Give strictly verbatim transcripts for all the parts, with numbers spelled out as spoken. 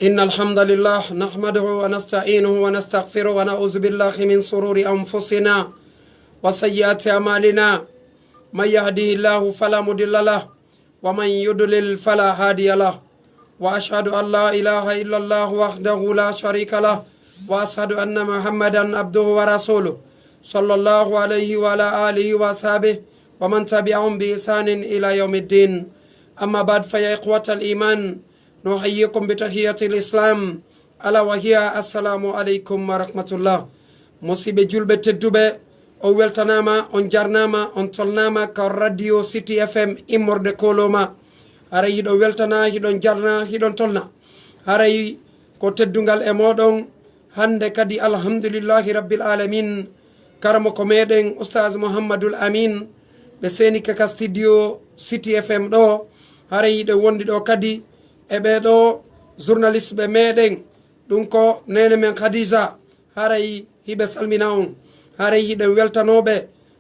إن الحمد لله نحمده ونستعينه ونستغفره ونعوذ بالله من شرور أنفسنا وسيئات أعمالنا. من يهده الله فلا مضل له ومن يضلل فلا هادي له. وأشهد أن لا إله إلا الله وحده لا شريك له. وأشهد أن محمدا عبده ورسوله. صلى الله عليه وعلى آله وأصحابه ومن تبعهم بإحسان إلى يوم الدين. أما بعد، فيا إخوة الإيمان، نحييكم بتحية الإسلام، ألا وهي السلام عليكم ورحمة الله. Musiɓɓe julɓe tedduɓe, on weltanaama, on jarnaama, on tolnaama ka Radio City F M immorde Koloma. Haray hiɗon weltana, hiɗon jarna, hiɗon tolna. Haray ko teddungal e mooɗon. Hannde kadi, alhamdulillahi rabbil alamin, karamoko meɗen Oustaz Mouhammadoul Amine, ɓe seenike ka studio City F M ɗo. Haray hiɗen wondi ɗo kadi e ɓee ɗo journaliste ɓe meɗen, ɗum ko neene men Khadija. Haray hiɓe salmina on. Haray hiɗen weltanooɓe,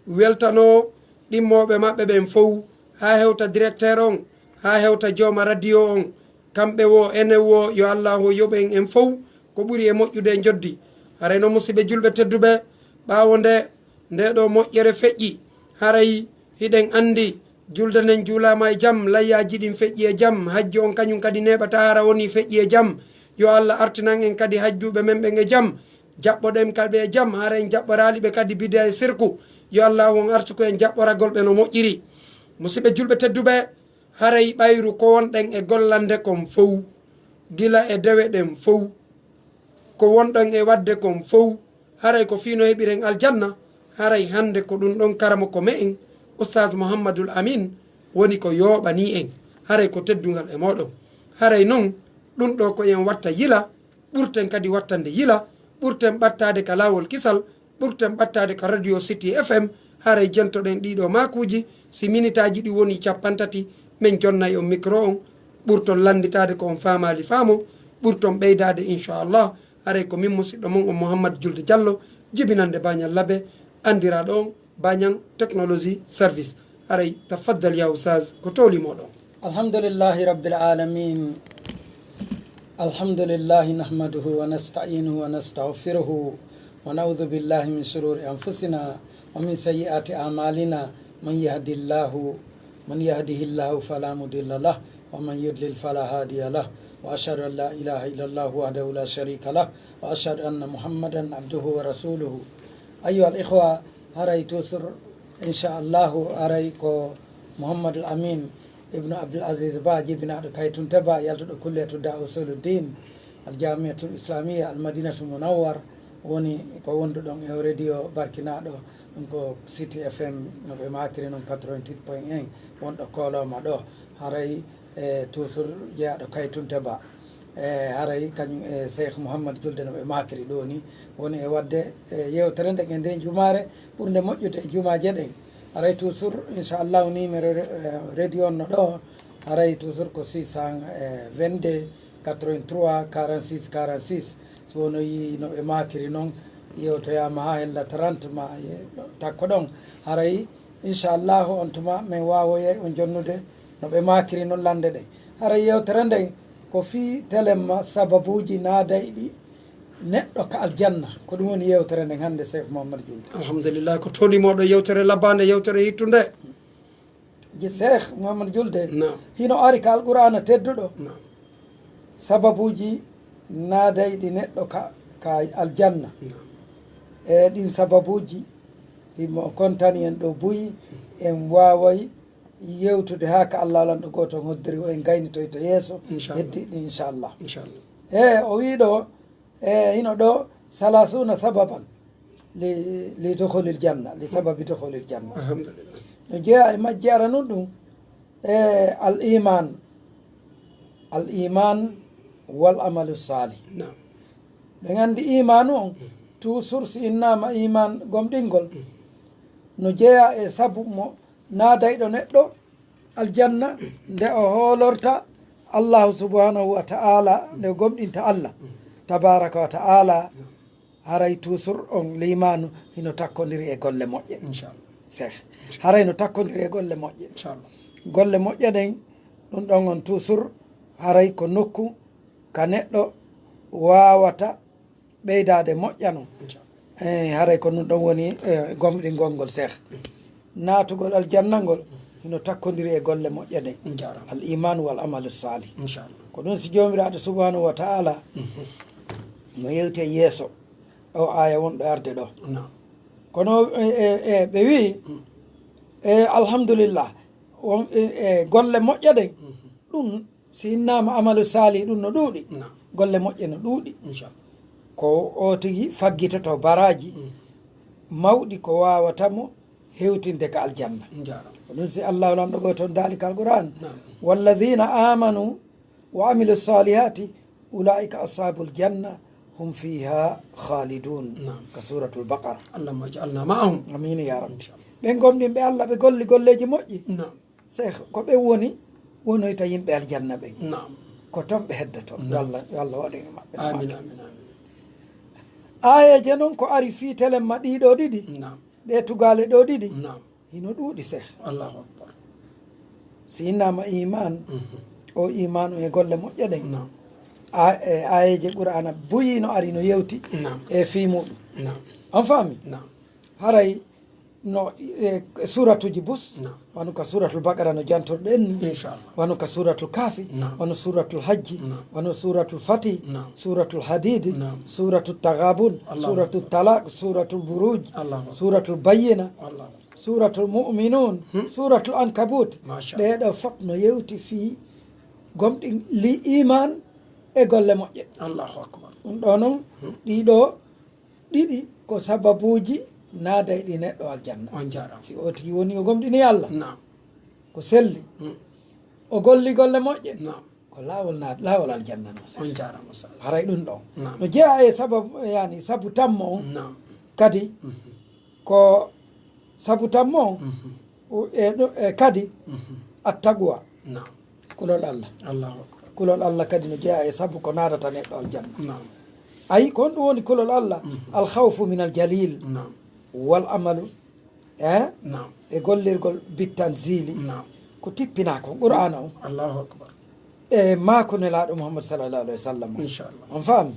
weltanoo ɗimmooɓe maɓɓe ɓen fow, haa hewta directeur on, haa hewta jooma radio on. Kamɓe woo, enen woo, yo Allaahu yoɓu en en fow ko ɓuri e moƴƴude e njoddi. Haray non, musiɓɓe julɓe tedduɓe, ɓaawo nde, nde ɗo moƴƴere feƴƴi, haray hiɗen anndi julde nden juulaama e jam, layyaaji ɗin feƴƴi e jam, hajju on kañum kadi neeɓataa hara wonii feƴƴi e jam. Yo Allah artinan en kadi hajjuɓe men ɓen e jam, jaɓɓoɗen ka ɓe e jam, hara en jaɓɓoraali ɓe kadi bidaa e sirku. Yo Allaahu on arsuku en jaɓɓoragol ɓe no moƴƴiri. Musiɓɓe julɓe tedduɓe, haray ɓayru ko wonɗen e gollande kon fow, gila e dewe ɗen fow, ko wonɗon e waɗde kon fow, haray ko fii no heɓiren aljanna, haray hannde ko ɗum ɗon karamoko me'en, Oustaz Mouhammadoul Amine, woni ko yooɓanii en, haray ko teddungal e mooɗon. Haray non, ɗum ɗoo ko en watta yila, ɓurten kadi wattande yila, ɓurten ɓattaade ka laawol kisal, ɓurten ɓattaade ka Radio City F M, haray jentoɗen ɗii ɗoo maakuuji, si minitaaji ɗin wonii cappanɗe tati, men jonnay on micro on, ɓurton lannditaade ko on faamaali faamo, ɓurton ɓeydaade, inchallah. Haray ko min musiɗɗo mon on Mouhammad Julde Diallo, jibinannde Bañal Labe, anndiraaɗo on Bañang Technology Service. Haray, tafaddal ya Oustaz, ko tooli mooɗon. الحمد لله رب العالمين. الحمد لله نحمده ونستعينه ونستغفره ونعوذ بالله من شرور أنفسنا ومن سيئات أعمالنا. من يهد الله، من يهده الله فلا مضل له ومن يضلل فلا هادي له. وأشهد أن لا إله إلا الله وحده لا شريك له وأشهد أن محمدا عبده ورسوله. أيها الإخوة، haray toujours, inchallahu, haray ko Mouhammadoul Amine ibnu Abdoul Aziz Ba, jibinaaɗo Kaytunte Ba, yaltuɗo kulliyatu Da'a Usuluddin, Al Jamiatul Islamiyya, Al Madinatul Munawwar, woni ko wonduɗon e o radio barkinaaɗo, ɗum ko City F M, no ɓe maakiri non, quatre-vingt-huit point un, wonɗo Koloma ɗo. Haray, e, toujours jeyaaɗo Kaytunte Ba. E, haray kañum e Cheikh Mouhammad Julde no ɓe maakiri ɗo ni, woni e waɗde, e, yewtere nden e nden jumaare ɓurnde moƴƴude e jumaaje ɗen. Haray toujours, inchallahu, numéro re-, e, radio on no ɗo, haray toujours ko six cent vingt-deux, quatre-vingt-trois, quarante-six, quarante-six. So wono yii no ɓe maakiri non, yewtoyaama haa hella trente ma ye-, takko ɗon. Haray, inchallahu, on tuma men waawoyay on jonnude no ɓe maakiri non lande ɗen. Haray yewtere nden ko fii telemma sababuuji naadayɗi neɗɗo ka aljanna. Ko ɗum woni yewtere nden hannde, Cheikh Mouhammad Julde. Alhamdulillah, ko tooli mooɗon, yewtere labbaande, yewtere hittunde. Je Cheikh Mouhammad Julde, naam, hino ari ka Alqur'aana tedduɗo. Naam. Sababuuji naadayɗi neɗɗo ka, ka aljanna. Naam. E ɗin sababuuji, himo kontani en ɗo buy, en waaway yewtude haa ka Allah lanɗo gooto on hoddiri o, en gaynitoyto yeeso, inchallah, heddi ɗin, inchallah. Inchallah. E o wii ɗo, e hino ɗo, salasuna sababan li, li dukhulil janna, li sababi dukhulil janna. Alhamdulillah. No jeyaa e majji, aranun ɗum, e al iman, al iman wal amalu salih. Naam. Ɓe nganndi imaanu on, toujours si innaama iman gomɗingol, no jeyaa e sabu mo naadayɗo neɗɗo aljanna, nde o hoolorta Allahu subhanahu wa ta'ala, nde o gomɗinta Allah tabaraka wa ta'ala, haray toujours on liimaanu hino takkondiri e golle moƴƴe. Inchallah. Cheikh. Haray no takkondiri e golle moƴƴe. Inchallah. Golle moƴƴe ɗen, ɗum ɗon on toujours haray ko nokku ka neɗɗo waawata ɓeydaade moƴƴa non. Eh, haray ko ɗun ɗon woni, eh, gomɗingol ngol, Seex. Naatugol aljanna ngol hino takkondiri e golle moƴƴe ɗen. Al iman wal amalu salih. Ko ɗun si Joomiraaɗo subhanahu wa ta'ala no yewti e yeeso o aaya wonɗo arde ɗo. Kono, eh, eh, eh, ɓe wi'i, eh, alhamdulillah, won, eh, eh, golle moƴƴe ɗen, ɗun si innaama amalu salih ɗun no ɗuuɗi, golle moƴƴe no ɗuuɗi. Ko o tigi faggitoto baraaji mawɗi ko waawata mo hewtinde ka aljanna. Ko ɗun si Allahu lanɗo gooto on daali ka Alqur'an, "Walladhina amanu wa amilu salihati ulaika ashabul janna hum fiha khalidun." Ka Suratul Baqara. Allahumma ij'alna ma'ahum. Amin ya Rabbi. Ɓen gomɗinɓe Allah, ɓe golli golleeji moƴƴi. Seex, ko ɓen woni, wonoyta yimɓe aljanna ɓen. Ko ton ɓe heddoto. Yo Allah, yo Allah waɗu e maɓɓe. Amin, amin, amin. Aayeeje non ko ari fii telemma ɗii ɗoo ɗiɗi, ɗee tugaale ɗoo ɗiɗi, hino ɗuuɗi, Seex. Allahu akbar. Si innaama iman, o iman e golle moƴƴe ɗen. A-, e aayeeje Qur'aana buyi no ari no yewti e fii muɗum. On faami? Haray no, e, suratuuji bus, wano ka Suratul Baqara no jantorɗen ni, wano ka Suratul Kahfi, wano Suratul Hajji, wano Suratul Fatih, Suratul Hadid, Suratul Taghabun, Suratul Talaq, Suratul Buruj, Suratul Bayyina, Suratul Mu'minun, Suratul Ankabut. Ɗee ɗoo fof no yewti fii gomɗin-, li iman e golle moƴƴe. Allahu akbar. Ɗun ɗoo non, ɗii ɗoo ɗiɗi ko sababuuji naadayɗi neɗɗo aljanna. On jaaraama. Si o tigi woni o gomɗini Allah, ko selli, o golli golle moƴƴe, ko laawol naat-, laawol aljanna non. On jaaraama, Ustaz. Haray ɗun ɗon no jeyaa e sababu, yani, sabu tammo on kadi ko sabu tammo on, o, e, ɗo, e, kadi attaqwa. Kulol Allah. Allahu akbar. Kulol Allah kadi no jeyaa e sabu ko naadata neɗɗo aljanna. Ayi, ko honɗum woni kulol Allah? Al khawfu min al jalil. Wal amalu, eh? E gollirgol bittanzili. Ko tippinaa kon, Qur'aana on. Allahu akbar. E maako Nelaaɗo Muhammad sallallahu alaihi wa sallam. Inchallah. On faami?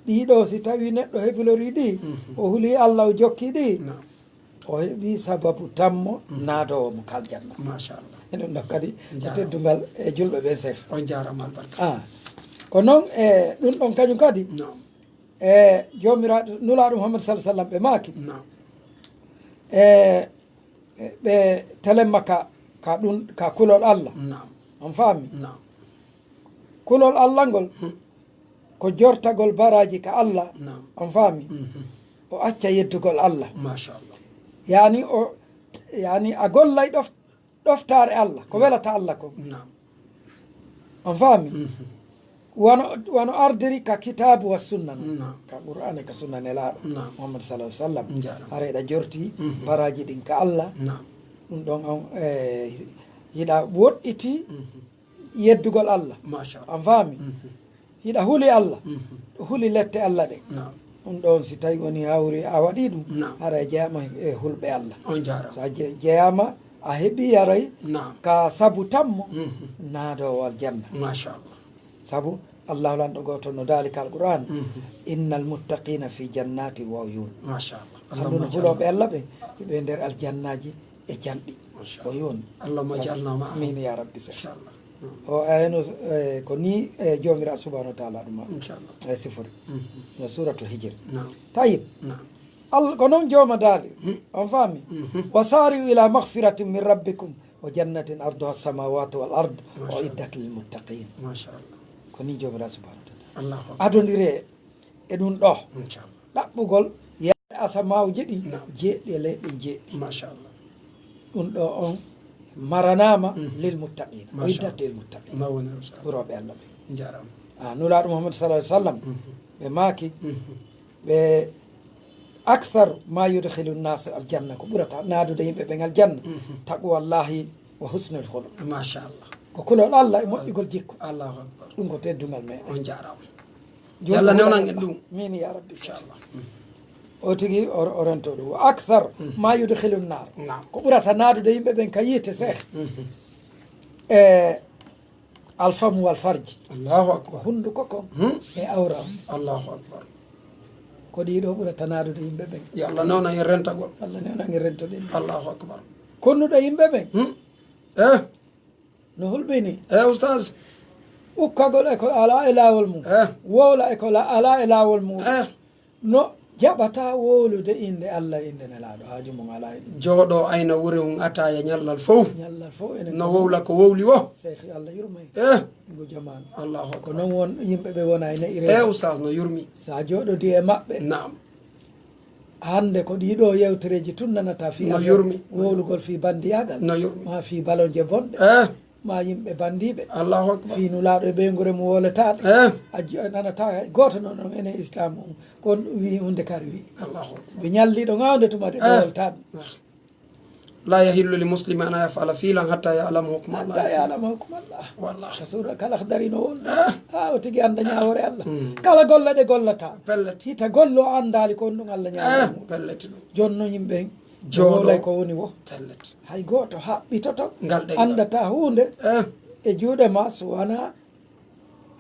Ɗii ɗoo, si tawii neɗɗo hebilorii ɗi, o hulii Allah, o jokkii ɗi, o heɓi sababu tammo naadoowo mo ka aljanna. Machallah. E ɗun ɗon kadi ko teddungal e julɓe ɓen, Seex. On jaaraama, albarka. Ah. Ko non, e ɗun ɗon kañun kadi, e Joomiraaɗo, Nulaaɗo Muhammad sallallahu alaihi wa sallam, ɓe maaki, e, e ɓe telemma ka, ka ɗun, ka kulol Allah. On faami? Kulol Allah ngol, ko jortagol baraaji ka Allah, on faami? O acca yeddugol Allah. Machallah. Yani o, yani a gollay ɗof-, ɗoftaare Allah, ko welata Allah kon. On faami? Wano, wano ardiri ka kitaabu wa sunna non. Ka Qur'aana, ka sunna Nelaaɗo Muhammad sallallahu alaihi wa sallam. Hara hiɗa jorti baraaji ɗin ka Allah. Ɗun ɗon on, eh, hiɗa woɗɗiti yeddugol Allah. Machallah. An faami? Hiɗa huli Allah. Huli lette Allah ɗen. Ɗun ɗon, si tawi woni hawri a waɗi ɗun, hara a jeyaama e hulɓe Allah. On jaaraama. So a je-, jeyaama, a heɓi haray ka sabu tammo naadoowo aljanna. Machallah. Sabu Allahu lanɗo gooto no daali ka Alqur'an, "Innal muttaqina fi jannatin wa uyun." Machallah. Anndu no hulooɓe Allah ɓen, ɓe nder aljannaaji e janɗi. Machallah. Uyun. Allahumma ij'alna ma'ahum. Amin ya Rabbi. Inchallah. O ayno, eh, ko ni, eh, Joomiraaɗo subhanahu wa ta'ala ɗum, inchallah, eh, sifori. No Suratul Hijr. Naam. Tayyib. Naam. Al-, ko non Jooma daali. On faami? "Wa sari'u ila maghfiratin min rabbikum wa jannatin arduha as-samawati wal ard, uiddat lil muttaqin." Machallah. Ko ni Joomiraaɗo subhanahu wa ta'ala. Allahu akbar. Adondire e ɗun ɗoo. Inchallah. Ɗaɓɓugol yaade asamaaji ɗin jeeɗiɗi e leyɗe ɗen jeeɗiɗi. Machallah. Ɗun ɗoo on maranaama lil muttaqin. Machallah. Uiddat lil muttaqin. Ma woni o sa- Hulooɓe Allah ɓen. Jaaraama. Ah, Nulaaɗo Muhammad sallallahu alaihi wa sallam, ɓe maaki, ɓe akthar ma yudkhilu nnas aljanna, ko ɓurata naadude yimɓe ɓen aljanna, taqwallahi wa husnul khuluq. Machallah. Ko kulol Allah e moƴƴugol jikku. Allahu akbar. Ɗun ko teddungal meɗen. On jaaraama. Yo Allah newnan en ɗum. Min ya Rabbi. Inchallah. O tigi o, o rento ɗum. Wa akthar ma yudkhilu nnar. Naam. Ko ɓurata naadude yimɓe ɓen ka yiite, Seex. E, Alfamu wal farji. Allahu akbar. Hunduko kon Hmm. e awra on. Allahu akbar. Ko ɗii ɗoo ɓurata naadude yimɓe ɓen. Yo Allah newnan en rentagol. Allah newnan en rentoɗen. Allahu akbar. Konnuɗo yimɓe ɓen. Hmm. Eh. No hulɓini. Eh, Oustaz. Ukkagol e ko alaa e laawol mum. Eh. Wowla e ko la-, alaa e laawol mum. Eh. No jaɓata wowlude innde Allah, innde Nelaaɗo, haaju mum alaa e ɗum. Jooɗo ayna wure mum ataaya ñallal fow. Ñallal fow enen No ko wowla ko wowli wo. Seehi Allah yurmay. Eh. Ngu jamaanu. Allahu Ko akbar. non won yimɓe ɓe wona e ne'i Eh, reedu. Oustaz, no yurmi. Sa jooɗodi e maɓɓe. Naam. Hannde ko ɗii ɗoo yewtereeji tun nanata fii No affaire yurmi. Wowlugol fii bandiyaagal. No yurmi. Maa fii balonje bonɗe. Eh. Maa yimɓe bandiiɓe. Allahu akbar. Fii Nulaaɗo e ɓeynguure mum wowletaaɗo. Eh. A ji-, a nanata hay gooto non ɗon enen Islaam on. Ko on wi'i huunde kadi wi'i. Allahu akbar. Ɓe ñalliiɗo ŋaawde tuma de ɓe Eh. wowltaa ɗum. Ah. لا يحل لمسلم أن يفعل فعلا حتى يعلم حكم الله حتى فيه. يعلم حكم الله. Wallahi. Ka suura Kal Akhdari no wowlata. Ah. Haa o tigi annda ñaawoore Allah. Mm. Kala golle ɗe gollata. Pellet. Hita golle o anndaali ko honɗun Allah ñaawori Eh, mum. pellet ɗum. Jooni non yimɓe ɓen, Jooɗo. Wowlay ko woni wo. Pellet. Hay gooto haɓɓitoto. Ngal ɗen ngal. Anndata huunde Eh. e juuɗe ma so wanaa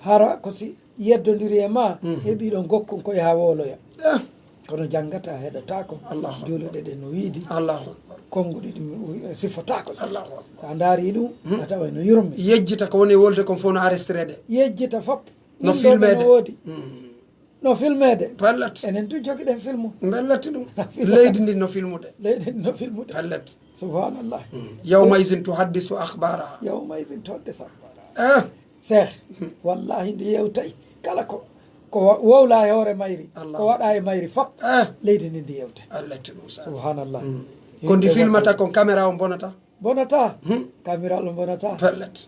hara ko si yeddondiri e ma, Mhm. heɓi ɗon gokkun ko yaha wowloya. Eh. Kono janngata, heɗotaako. Allahu akbar. Juuluɗe ɗen no wiidi. Allahu akbar. Konnguɗi ɗin sifotaako si. Allahu akbar. So a ndaari ɗum, Hmm. a taway no yurmi. Yejjita ko woni e wolde kon fof no arrestreede. Yejjita fop. No Ɗin ɗo filmeede. No woodi. Hmm. No filmeede. Pellet. Enen tun jogiɗen filmu. Mbellati ɗum. No filmeede. Leydi ndin no filmude. Leydi ndin no filmude. Pellet. Subhanallah. Hmm. يومئذ تحدث أخبارها. يومئذ تحدث أخبارها. Eh. Seex, wallaahi, ndi yewtay kala ko, ko wa-, wowla e hoore mayri, Allah. Ko waɗa e mayri fof, Eh. leydi ndi ndi yewtay. Allah tinu sa. Subhanallah. Mm. Ko ndi Yimɓe filmata waɗa kon, caméra on bonata? Bonata. Hmm. Caméra on bonata. Pellet.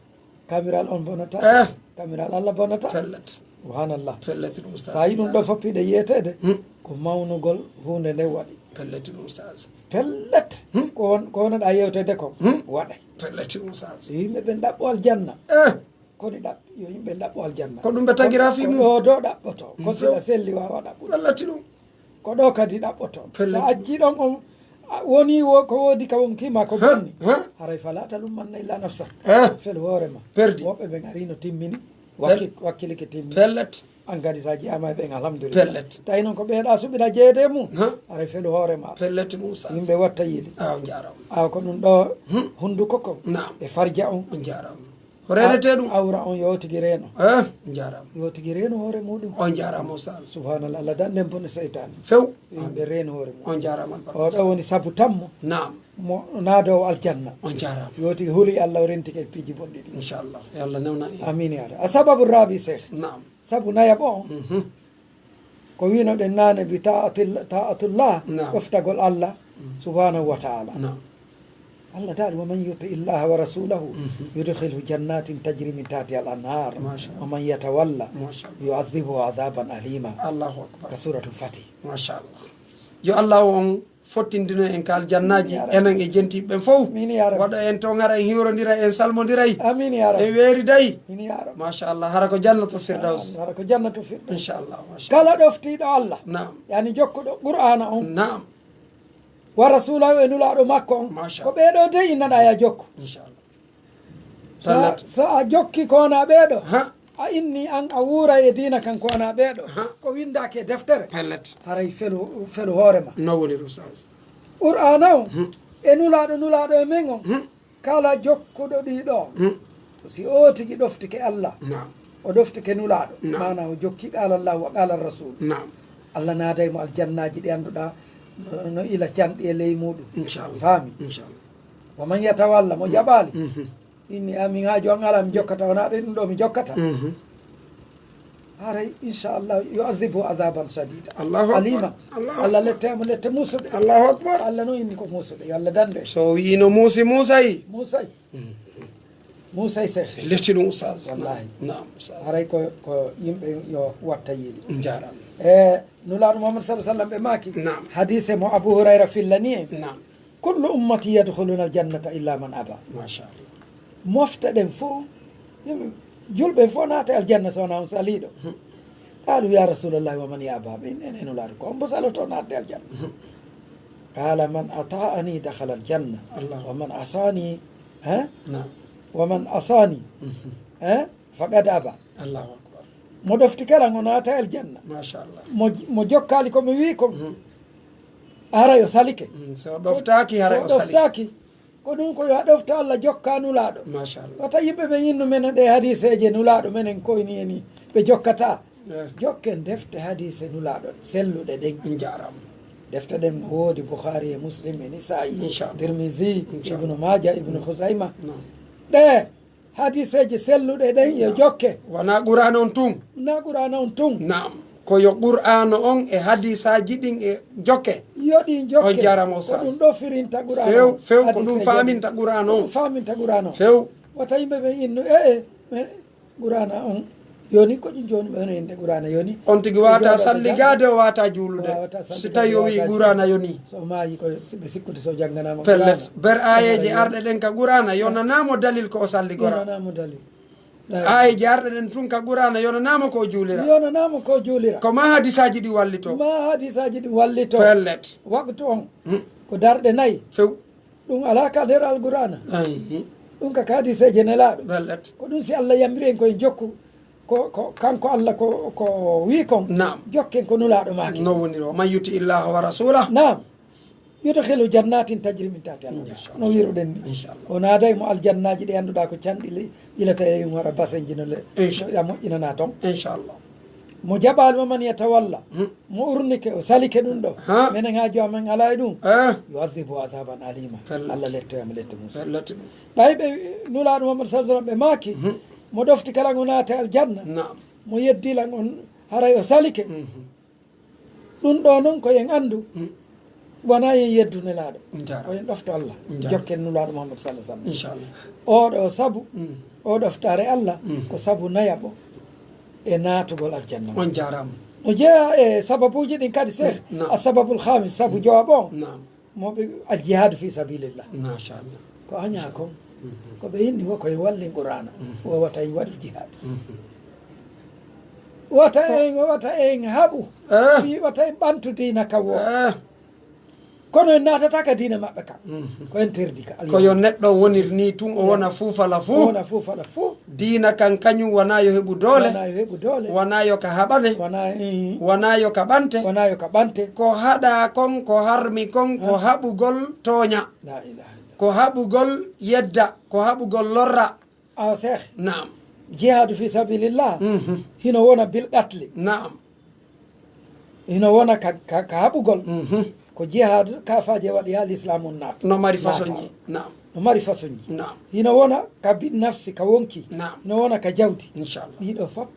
Caméra on bonata. Eh. Caméra Allah bonata. Pellet. Subhanallah. Pellet ɗum, Ustaz. Sa yi ɗum ɗo fof piɗe yeeteede, Hmm. ko mawnugol huunde nde waɗi. Pellet ɗum, Ustaz. Pellet. Hmm. Ko won-, ko wonɗaa yewteede kon, Hmm. waɗay. Pellet ɗum, Ustaz. Yo yimɓe ɓen ɗaɓɓo aljanna. Eh. Koni ɗaɓɓi, yo yimɓe ɗaɓɓo aljanna. Ko ɗum ɓe tagira fii mum. Ko ɗo ɗo ɗaɓɓoto. Ko Mm, si few. A selli waawa ɗaɓɓude. Wallati ɗum. Ko ɗo kadi ɗaɓɓoto. Pellet. So a accii ɗon on, a woni wo-, ko woodi ka wonkii ma ko Ha? Bonni. Ha? Haray falaa talumanna illa nafsak. Eh. Felu hoore ma. Perdi. Woɓɓe ɓen arii no timmini. Pel- Wakki-, wakkilike timmini. Pellet. An kadi sa jiyaama e ɓen, alhamdulillah. Pellet. Tawi non ko ɓeeɗa suɓira jeeyede e mum. Ha? Haray felu hoore ma. Pellet ɗum sa. Yimɓe watta yiide. Ah, on jaaraama. Awa ko ɗum ɗo Hmm. hunduko kon. Naam. E farja on. On jaaraama. Ko reenetee ɗum. Awra on yo tigi reeno. Eh, on jaaraama. Yo tigi reeno hoore muɗum. On jaaraama, Ustaz. Subhanallah, Allah danɗen bone seytaane. Few. Yo yimɓe reeno hoore muɗum. On jaaraama, albarka. O ɗo woni sabu tammo. Naam. Mo naadoowo aljanna. On jaaraama. Si yo tigi huli Allah o rentike e piiji bonɗi ɗi. Inchallah. Yo Allah newnan en. Amin ya Rabbi. A sababu rabi, Seex. Naam. Sabu nayaɓo on. Mhm. Ko winoɗen naane bi ta'atil-, ta'atullah, Naam. Ɗoftagol Allah Mm. subhanahu wa ta'ala. Naam. Allah daali, "Wa man yuti illaha wa rasulahu Mhm. yudkhilhu jannatin tajri min tahtiha al anhar. Masha Allah. Wa man yatawalla Masha Allah. yu'adhibhu adhaban alima." Allahu akbar. Ka suratul Fatih. Masha Allah. Yo Allah on fottindino en ka aljannaaji, Ya Rabbi. Enen e jentiiɓe ɓen fow. Amin, ya Rabbi. Waɗa en to ngara en hiwrondiray, en salmondiray. Amin, ya Rabbi. En weeriday. Amin, ya Rabbi. Masha Allah, hara ko jannatul firdaus. Hara ko jannatul firdaus. Inchallah, masha Allah. Kala ɗoftiiɗo Allah. Naam. Yani jokkuɗo Qur'aana on. Naam. Wa rasulahu e nulaaɗo makko on. Masha Ko ɓee ɗoo dey innaɗaa ya jokku. Inchallah. Sa, Pellet. Sa a jokki ko wona ɓee ɗoo. Ha. A inni an a wuuray e diina kan ko wona ɓee ɗoo. Ha. Ko winndaaki e deftere. Pellet. Haray felu, felu hoore ma. No woni, Ustaz? Qur'aana on, Hmm. e nulaaɗo, nulaaɗo e men on, Hmm. kala jokkuɗo ɗii ɗoo, Hmm. si o tigi ɗoftike Allah, Naam. o ɗoftike nulaaɗo, Naam. maanaa o jokki qaala Allahu wa qaala Rasul. Naam. Allah naaday mo aljannaaji ɗi annduɗaa no, no ila canɗi e ley muɗum. Inchallah. Faami? Inchallah. Wa man yatawalla, mo jaɓaali. Mhm. Inni, a, min haaju an alaa, mi jokkata, wonaa ɗe ɗum ɗoo mi jokkata. Mhm. Haray, inchallah, yu'adhibu adhaban shadida. Allahu akbar. Alima. Allahu Allah akbar. Lette mo lette muusuɗe. Allahu akbar. Allah no inni ko muusuɗe. Yo Allah dandu en. So wi'i no muusi, muusay. Muusay. Mhm. Muusay, Seex. Letti ɗum, Ustaz. Wallahi. Naam, Ustaz. Haray ko, ko yimɓe yo watta yiide. Njaaraama. E Nulaaɗo Muhammad sallallahu alaihi wasallam ɓe maaki. Naam. Hadiise mo Abu Hurayra fillani en. Naam. Kullu ummati yadkhuluna aljannata illa man aba. Masha Allah. Mofte ɗen fof, yimɓe, julɓe fof naata aljanna so wonaa on saliiɗo. Hmm. Qaalu, ya Rasulallah, wa man yaba? Ɓe inni, enen Nulaaɗo, ko hombo saloto naatde aljanna? Hmm. Qala, man ata'ani dakhala aljanna. Allah. Wa man asani, eh? Naam. Wa man asani, Mhm. eh? فقد أبى. Allahu akbar. Mo ɗoftike lan, o naata aljanna. Machallah. Mo, mo jokkaali ko mi wi'i kon, hara yo salike. Mm, so ɗoftaaki, hara yo salike. Ɗoftaaki. Ko ɗun ko yo a ɗofto Alla, jokka Nulaaɗo. Machallah. Wata yimɓe ɓen innu men ɗee hadiiseeje Nulaaɗo menen koyni e nii, ɓe jokkataa. Eh. Jokken defte hadiise Nulaaɗo selluɗe ɗen. On jaaraama. Defte ɗen no woodi Bukhari e Muslim e Nisa'i, Inchallah. Tirmizi, Inchallah. Ibnu Maaja, Ibnu Khuzayma. Naam. Ɗee hadiiseeje selluɗe ɗen yo jokke. Wanaa Qur'aana on tun. Naa Qur'aana on tun. Naam. Ko yo Qur'aana on e hadiisaaji ɗin e jokke. Yo ɗin jokke. On jaaraama, Ustaaz. Ko ɗun ɗoo firinta Qur'aana on. Few, few, ko ɗun faaminta Qur'aana on. Ko ɗun faaminta Qur'aana on. Few. Wata yimɓe ɓen innu, e, e, men, Qur'aana on yoni, ko ɗun jooni ɓe hono innde Qur'aana yoni. On tigi waawataa salligaade, o waawataa juulude. O waawataa salligaade, si tawii o wi'i Qur'aana yoni. So o maayi ko si ɓe sikkude so o jannganaama Qur'aana. Pellet. Ber aayeeje arɗe ɗen ka Qur'aana, yonanaa mo dalil ko o salligora. Yonanaa mo dalil. Aayeeje arɗe ɗen tun ka Qur'aana, yonanaa mo ko o juulira. Yonanaa mo ko o juulira. Ko maa hadiisaaji ɗin wallitoo. Maa hadiisaaji ɗin wallitoo. Pellet. Waqtu on, ko darɗe nayi. Few. Ɗun alaa ka nder Alqur'aana. Ayi. Ɗun ka hadiiseeje Nelaaɗo. Pellet. Ko ɗun si Alla yamiri en ko en jokku, ko, ko kanko Alla ko, ko wi'i kon, naam, jokken ko Nulaaɗo maaki. No woniri, ومن يطع الله ورسوله. Naam. يدخله جنات تجري من تحتها الأنهار. Inchallah. No wi'uɗen ni. Inchallah. O naaday mo aljannaaji ɗi annduɗaa ko canɗi le-, ilata e ɗun hara basenji no le-, Incha- no ɗa moƴƴinanaa ton. Inchallah. Mo jaɓaali ومن يتول. Hmm. Mo urnike, o salike ɗun ɗoo. Ha. Menen haaju amen alaa e ɗun. Eh. يعذبه عذابا أليما. Pellet. Alla lettoyamo lette muusuɗe. Pellet ɗun. Ɓay ɓe Nulaaɗo Muhammad sallallahu alaihi wasallam ɓe maaki, mhm, mo ɗoftike lan o naata aljanna, naam, mo yeddii lan on haray o salike. Mhm. Ɗun ɗoo non ko en anndu, mhm, wanaa en yeddu Nelaaɗo. Njaaraama. Ko en ɗofto Alla. Njaaraama. Jokken Nulaaɗo Muhammad sallallahu alaihi wasallam. Inchallah. Oo ɗoo sabu, mhm, oo ɗoftaare Alla, mhm, ko sabu nayaɓo e naatugol aljanna. On jaaraama. No jeyaa e sababuuji ɗin kadi, Seex. Naam. As-sababul khamis, sabu, mhm, jowaɓo on. Naam. Mo ɓe, al jihadu fi sabilillah. Machallah. Ko añaa kon. Mhm. Ko ɓe inni wo ko en wallin Qur'aana. Mhm. Wo wata en waɗu jihad. Mhm. Wata en, wata en haɓu. Eh. Fii wata en ɓantu diina kan wo. Eh. Kono en naatataa ka diina maɓɓe kan. Mhm. Ko en terdi ka. Ko yo neɗɗo wonir nii tun, o wona fuu fala fuu. O wona fuu fala fuu. Diina kan kañun wanaa yo heɓu doole. Wanaa yo heɓu doole. Wanaa yo ka haɓane. Wanaa, eh. Wanaa yo ka ɓante. Wanaa yo ka ɓante. Ko haɗaa kon, ko harmi kon, ko, ah, haɓugol tooña. La ilaha illallah. Ko haɓugol yedda, ko haɓugol lorra. Awa, Seex. Naam. Jihaadu fi sabilillah. Mhm. Hino wona bil qatli. Naam. Hino wona ka, ka, ka haɓugol. Mhm. Ko jihaad kaafaaje waɗi haa lislaam on naata. No mari façonji. Naata. Naam. No mari façonji. Naam. Hino wona ka bin nafsi, ka wonki. Naam. Hino wona ka jawdi. Inchallah. Ɗii ɗoo fof,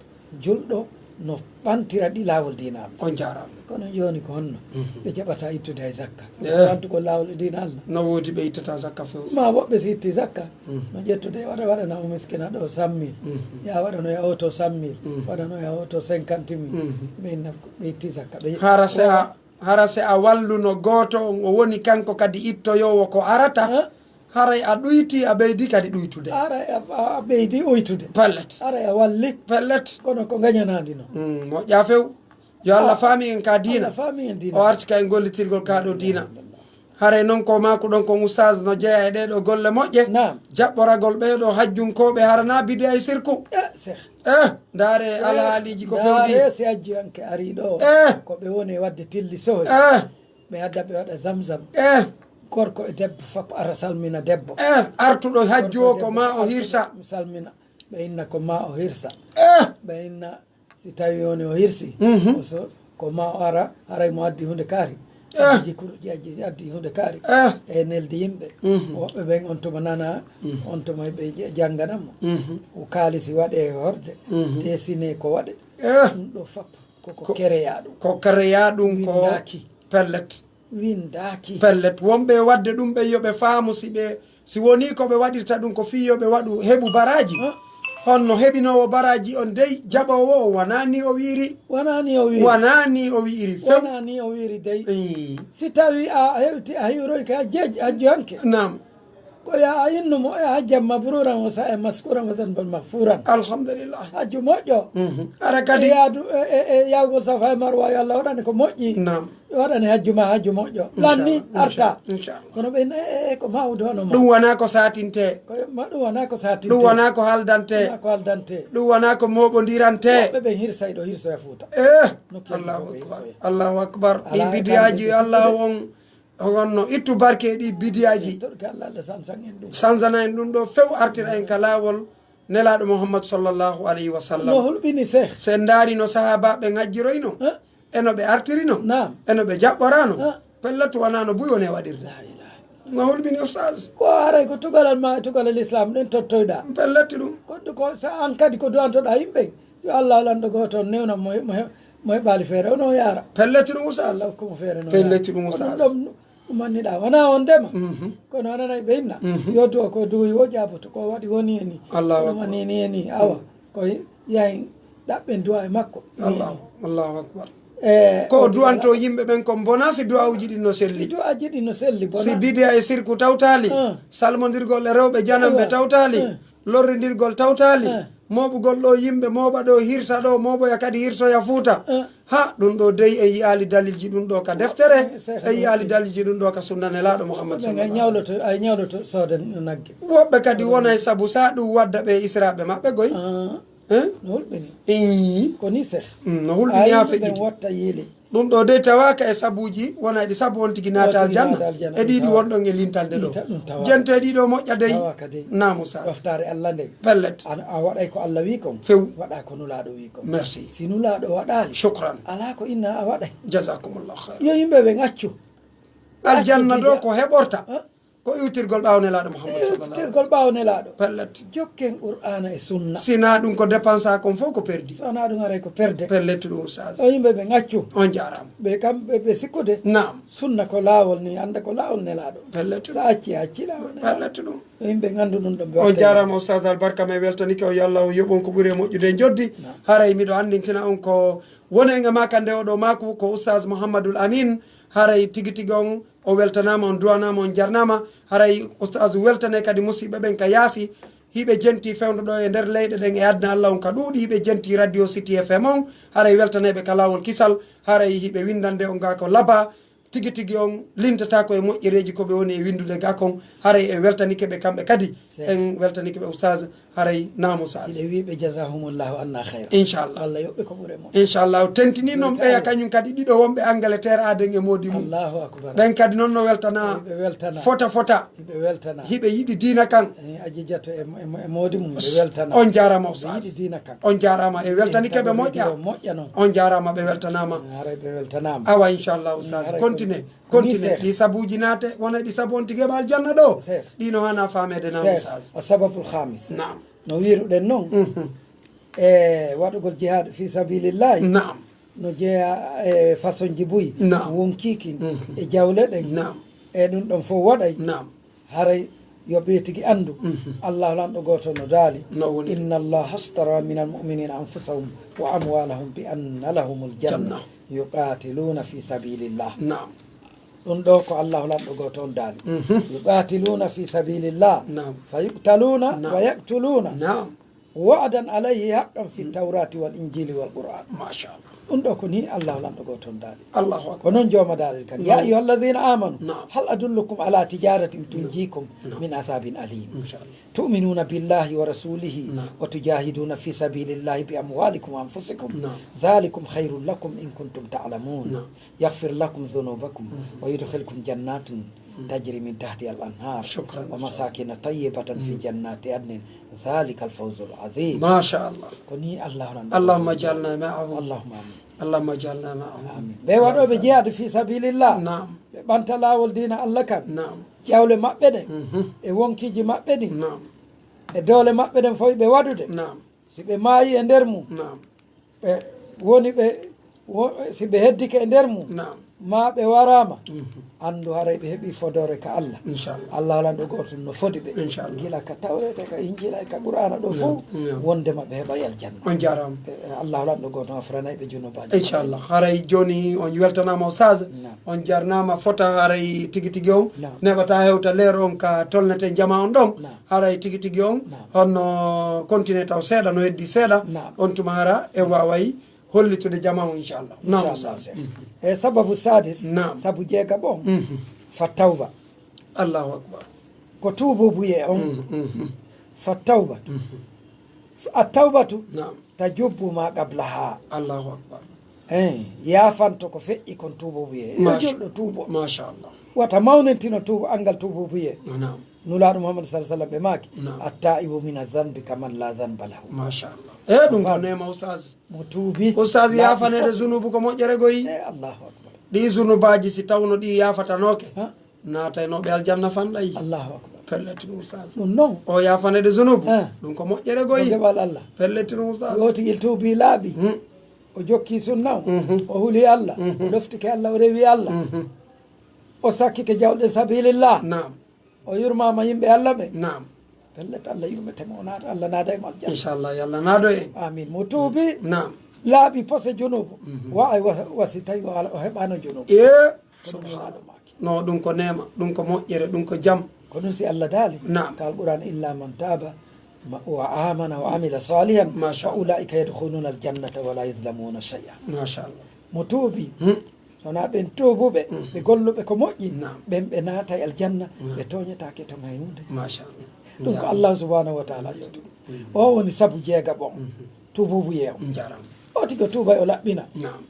julɗo no ɓantira ɗi laawol diina Alla. On jaaraama. Kono jooni ko honno? Mhm. Ɓe jaɓata ittude hay zakka. Eh. Ɓantugol laawol e diina Alla. No woodi ɓe ittata zakka few. Ma woɓɓe si itti zakka, mhm, no ƴettude, waɗa, waɗana o miskina ɗoo cent mille. Mhm. Ya waɗano ya oto cent mille. Mhm. Waɗano ya oto cinquante mille. Mhm. Ɓe inna, ɓe itti zakka. Ɓe hara se a, hara se a walluno gooto on, o woni kanko kadi ittoyoowo ko arata, eh? Haray a ɗuytii, a ɓeydii kadi ɗuytude. Haray a, a, a ɓeydii uytude. Pellet. Haray a walli. Pellet. Kono ko ngañanaandi non. Mm, moƴƴaa few. Yo Alla, ah, faami en ka diina. Alla faami en diina. O arti ka en gollitirgol ka ɗoo diina. Haray non ko maaku ɗon kon ustaas no jeyaa e ɗee ɗoo golle moƴƴe. Naam. Jaɓɓoragol ɓee ɗoo hajjunkooɓe hara na bidi'a e sirku. Eh, Seex. Eh, ndaare alhaaliiji ko fewndi. Ndaare si hajjiyanke arii ɗoo. Eh. Ko ɓe woni e waɗde tilli sohoy. Eh. Ɓe adda ɓe waɗa zamzam. Eh. Gorko e debbo fof ara salmina debbo. Eh, artuɗo hajju o ko ma o hirsa. Salmina. Ɓe inna ko ma o hirsa. Eh. Ɓe inna si tawi woni o hirsi, mhm, ko so, ko ma o ara, haray mo addi hunde kaari. Eh. Addi jikkuɗo, addi, addi hunde kaari. Eh. E neldi yimɓe. Mhm. Woɓɓe ɓen on tuma nana, mhm, on tuma ɓe j-, jannganan mo. Mhm. O kaalisi waɗe e horde, mhm, desine ko waɗe. Eh. Ɗum ɗo fop ko, ko, ko kereya ɗum. Ko kereya ɗum ko windaaki. Pellet. Windaaki. Pellet. Wonɓe e waɗde ɗum ɓen yo ɓe faamu si ɓe, si wonii ko ɓe waɗirta ɗum ko fii yo ɓe waɗu heɓu baraaji. Ah. Honno heɓinoowo baraaji on dey, jaɓoowo o wanaa ni o wi'iri? Wanaa ni o wi'iri. Wanaa ni o wi'iri. Few. Wanaa ni o wi'iri dey. Ii. Si tawii a hewti, a hiwroyke hajjeeji, hajjuyanke. Naam. Ko ya a innu mo, ya hajjan mabruran wa sa'yan maskuran wa zanban maghfuran. Alhamdulillah. Hajju moƴƴo. Mhm. Ara kadi. E yaadu, e, e, e yaagol Safa e Marwa, yo Allah waɗane ko moƴƴi. Naam. Yo waɗane hajju ma, hajju moƴƴo. Lanni, inchallah, arta. Inchallah. Kono ɓen, e, e, e, ko mawdo hono ma. Ɗum wonaa ko saatinte. Ko ma, ɗum wonaa ko saatinte. Ɗum wonaa ko haldante. Wonaa ko haldante. Ɗum wonaa ko mooɓondirante. Woɓɓe ɓen hirsay ɗo, hirsoya Fuuta. Eh, nokku Allahu akbar. Allahu akbar. Ɗi bidiyaaji, Allah on. O wonno ittu barke e ɗi bidiyaaji. Torke Allah, Allah sansan en ɗum. Sansana en ɗum ɗo few, artira en ka laawol Nelaaɗo Muhammad sallallahu alayhi wa sallam. No hulɓini, Seex. Si en ndaari no sahaabaaɓe ɓen hajjiroyno, eh? E no ɓe artirino, naam, e no ɓe jaɓɓoraano, eh? Pellet wonaa no buy woni e waɗirde. La ilaha. No hulɓini, Ustaaz. Ko haray ko tugalal ma e tugalal Islam ɗen tottoyɗaa. Pellet ɗum. Ko, ko sa an kadi ko du'antoɗaa yimɓe. Yo Allah lanɗo gooto on newna mo, mo, mo heɓaali feere, ono yaara. Pellet ɗum, Ustaaz. Allah hokku mo feere no yaara. Pellet ɗum, Ustaaz. Ko ɗum ɗon ɗum anniɗaa. Wonaa on ndema. Mhm. Kono ananay ɓe inna. Mhm. Yo du'o ko du'i wo jaaboto, ko waɗi woni e ni. Allahu akbar. Ko ɗum anni ni e ni. Awa, ko yahin ɗaɓɓen du'a e makko. Allahu, Allahu akbar. Eh, ko o du'anto yimɓe ɓen kon bona si du'awuji ɗin no selli. Si du'aji ɗin no selli, bona. Si bidiya e sirku tawtaali, ah, salmondirgol e rewɓe jananɓe tawtaali, ah. Lorrindirgol tawtaali, eh, mooɓugol ɗo yimɓe, mooɓa ɗo, hirsa ɗo, mooɓoya kadi hirsoya Fuuta. Eh. Ha, ɗum ɗo dey en yi'aali dalilji ɗum ɗo ka deftere, eh, en yi'aali dalilji ɗum ɗo ka sunna Nelaaɗo Muhammad sallallahu alaihi wasallam. Ay ñawloto, ay ñawloto sooda nagge. Woɓɓe kadi wona e sabu sa ɗum wadda ɓe israaɓe maɓɓe goy. Ah. Eh? No hulɓini. Ii. Ko ni, Seex. Mm, no hulɓini haa feƴƴiti. Ɓen watta yiili. Ɗum ɗo dey tawaaka e sabuuji, wona e ɗi sabu on tigi naata aljanna. E ɗiɗi wonɗon e lintande ɗo. Jente ɗiɗo moƴƴa dey. Tawaaka dey. Naamu sa. Ɗoftaare Allah nden. Pellet. A, a waɗay ko Allah wi kon. Few. Waɗa ko Nulaaɗo wi kon. Merci. Si Nulaaɗo waɗaali. Shukran. Alaa ko inna a waɗay. Jazakumullahu khairan. Yo yimɓe ɓen accu. Aljanna ɗo ko heɓorta. Ah. Ko iwtirgol ɓaawo Nelaaɗo Muhammad sallallahu alaihi wasallam. Iwtirgol ɓaawo Nelaaɗo. Pellet. Jokken Qur'aana e Sunna. Si naa ɗum ko dépensa kon fof ko perdi. Si naa ɗum haray ko perde. Pellet ɗum, Oustaz. O yimɓe ɓe ngaccu. On jaaraama. Ɓe kam ɓe, ɓe sikkude. Naam. Sunna ko laawol ni, annda ko laawol Nelaaɗo. Pellet ɗum. So a acci, a acci laawol Nelaaɗo. Pellet ɗum. O yimɓe ngandu ɗum ɗo ɓe on watta jaaraama, Oustaz, albarka men weltanike on, yo Allah on yoɓon ko ɓuri e moƴƴude e njoddi. Naam. Haray miɗo anndintina on ko woni en e maaka nde oɗo maaku ko Oustaz Mouhamadul Amin. Haray tigi tigi on O weltanaama, on duwanaama, on jarnaama. Haray Ustaazu weltanee kadi musiɓɓe ɓen ka yaasi. Hiɓe jentii fewndo ɗo e nder leyɗe ɗen e aduna Alla on ka ɗuuɗi. Hiɓe jentii Radio City F M on. Haray weltanee ɓe ka laawol kisal. Haray hiɓe winndande on gaa ko laba. Tigi tigi on lintataako e moƴƴereeji ko ɓe woni e winndude gaa kon. Haray en weltanike ɓe kamɓe kadi. Seeɗa. En weltanike ɓe Ustaaz. Haray naamu Saas. Hiɗa wi'i ɓe, "Jazahumullahu anna khayra." Inchallah. Allah yoɓɓe ko ɓure mon. Inchallah. O tentini non ɓeya kañum kadi ɗiɗo wonɓe Angleterre aaden e moodi mum. Allahu akbar. Ɓen kadi non no weltana. Hiɓe weltana. Fota fota. Hiɓe weltana. Hiɓe yiɗi diina kan. Eh, Aji Jato e, e, e moodi mum, ɓe weltana. On jaaraama, Hiɓe Ustaaz. Yiɗi diina kan. On jaaraama. E weltanike ɓe moƴƴa. Moƴƴa non. On jaaraama, ɓe weltanaama. Eh, haray ɓe weltanaama. Awa, inchallah, Ustaaz. Haray ko Continue. Continue. Seeɗa. Ɗi sabuuji naate, wona ɗi sabu on tigi heɓa aljanna ɗo. Seeɗa. Ɗi no hana faameede na, Seeɗa. Ustaaz. As-sababul khamis. Naam. No wiruɗen non, Mhm. e waɗugol jihaad fi sabilillahi, Naam. no jeyaa e façonji buy, Naam. wonkiiki Mhm. e jawle ɗen, Naam. e ɗum ɗon fof waɗay, Naam. haray yo ɓe tigi anndu, Mhm. Allahu lanɗo gooto no daali, No woni. "Inna Allaha ashtara minal mu'minina anfusahum wa amwalahum bi anna lahumul janna. Janna. Yuqatiluna fi sabilillah." Naam. Ɗum ɗo ko Allahu lanɗo gooto on daali. Mhm. "Yuqatiluna fi sabilillah, Naam. fa yuqtaluna Naam. wa yaqtuluna." Naam. Wa'dan alayhi haqqan fi Mm. tawrati wal injili wal qur'an. Masha Allah. Ɗum ɗo ko ni Allahu lanɗo gooto on daali. Allahu akbar. Ko non jooma daali kadi. Naam. "Ya ayyuhalladhina amanu, Naam. hal adullukum ala tijaratin Naam. tunjikum Naam. min adhabin alim." Insha Allah. "Tu'minuna billahi wa rasulihi Naam. wa tujahiduna fi sabilillahi bi amwalikum wa anfusikum. Naam. Dhalikum khairul lakum in kuntum ta'lamun." Naam. "Yaghfir lakum dhunubakum Mhm. wa yudkhilkum jannatin Mhm. tajri min tahtiha al-anhar Shukran, wa Ustaz. masakina tayyibatan fi Mhm. jannati adnin. Dhalika al-fawzul azim." Masha Allah. Ko ni Allah ran. Allahumma ij'alna ma'ahum. Allahumma amin. Allahumma ij'alna ma'ahum. Amin. Ɓe waɗooɓe jihaad fi sabilillah. Naam. Ɓe ɓanta laawol diina Allah kan. Naam. Jawle maɓɓe ɗen. Mhm. E wonkiiji maɓɓe ɗin. Naam. E doole maɓɓe ɗen fof ɓe waɗude. Naam. Si ɓe maayi e nder mum. Naam. Ɓe woni ɓe, wo-, si ɓe heddike e nder mum, Naam. Maa ɓe waraama, anndu haray ɓe heɓii fodoore ka Alla. Inchallah. Alla lanɗo gooto no fodi ɓe. Inchallah. Gila ka Tawreeta, ka Injiila, e ka Qur'aana ɗoo fow, naam, wondema ɓe heɓay aljanna. On jaaraama. E, e, Alla lanɗo gooto no afranay ɓe junubaaji maɓɓe. Inchallah. Haray jooni on weltanaama, Oustaz. Naam. On jarnaama fota, haray tigi tigi on. Naam. Neɓataa hewta leer on ka tolneten jamaa on ɗon. Naam. Haray tigi tigi on, naam, honno continue taw seeɗa, no heddi seeɗa. Naam. On tuma hara e waaway hollitude jamaa on, inchallah. Naam, inchallah, Oustaz. Cheikh. Mhm. E sababu sadis, naam, sabu jeegaɓo on, mhm, fa tawba. Allahu akbar. Ko tuubuubuyee on. Mhm, mhm. Fa tawba. Mhm. At tawbatu, naam, tajubbu ma qablaha. Allahu akbar. Eey, yaafanto ko feƴƴi kon tuubuubuyee. Yo julɗo tuubo. Machallah. Wata mawnintino tuubo, anngal tuubuubuyee. Naam. Nulaaɗo Muhammad sallallahu alaihi wasallam ɓe maaki, naam, "At-taibu mina zanbi kaman la zanba lahu." Machallah. E ɗum ko neema, Oustaz. Mo tuubi, Oustaz, laaɓi, yaafaneede fof. Zunuubu ko moƴƴere goyi. E Allahu akbar. Ɗi zunubaaji si tawno ɗi yaafatanooke, ha? Naataynooɓe aljanna fanɗay. Allahu akbar. Pellet ɗum, Oustaz. Ɗum non. O yaafaneede zunuubu. Ah. Ɗum ko moƴƴere goyi. Ko geɓal Allah. Pellet ɗum, Oustaz. Yo tigi tuubi laaɓi. Hmm. O jokki sunna o. Mhm. O huli Allah. Mhm. O ɗoftike Allah, o rewi Allah. Mhm. O sakkike jawɗe sabilillah. Naam. O yurmaama yimɓe Allah ɓe. Naam. Pellet Allah yurmete mo, o naata, Allah naada e mo aljanna. Inchallah, yo Allah naado en. Amin. Mo tuubi. Naam. Laaɓi pose junuubu. Mhm. Wa ay wa, wa si tawi o ala, o heɓaano junuubu. Ee, ko ɗum subhanallah. Nulaaɗo maaki. No, ɗum ko neema, ɗum ko moƴƴere, ɗum ko jam. Ko ɗum si Allah daali. Naam. Ka Alqur'aan, "Illa man taaba ma, wa amana wa amila salihan, machallah, fa ulaika yadkhuluna aljannata wa la yuzlamuna shay'a." Machallah. Mo tuubi. Hmm. Wonaa ɓen tuubuɓe, mhm, ɓe golluɓe ko moƴƴi, naam, ɓen ɓe naatay aljanna, naam, ɓe tooñataake ton hay huunde. Machallah. Ɗum ko, jaaraama, Allah subhanahu wa taala yewti ɗum. Mhm. O woni sabu jeegaɓo on. Mhm. Tuubuubuyee on. Jaaraama. O tigi o tuubay o laɓɓina. Naam.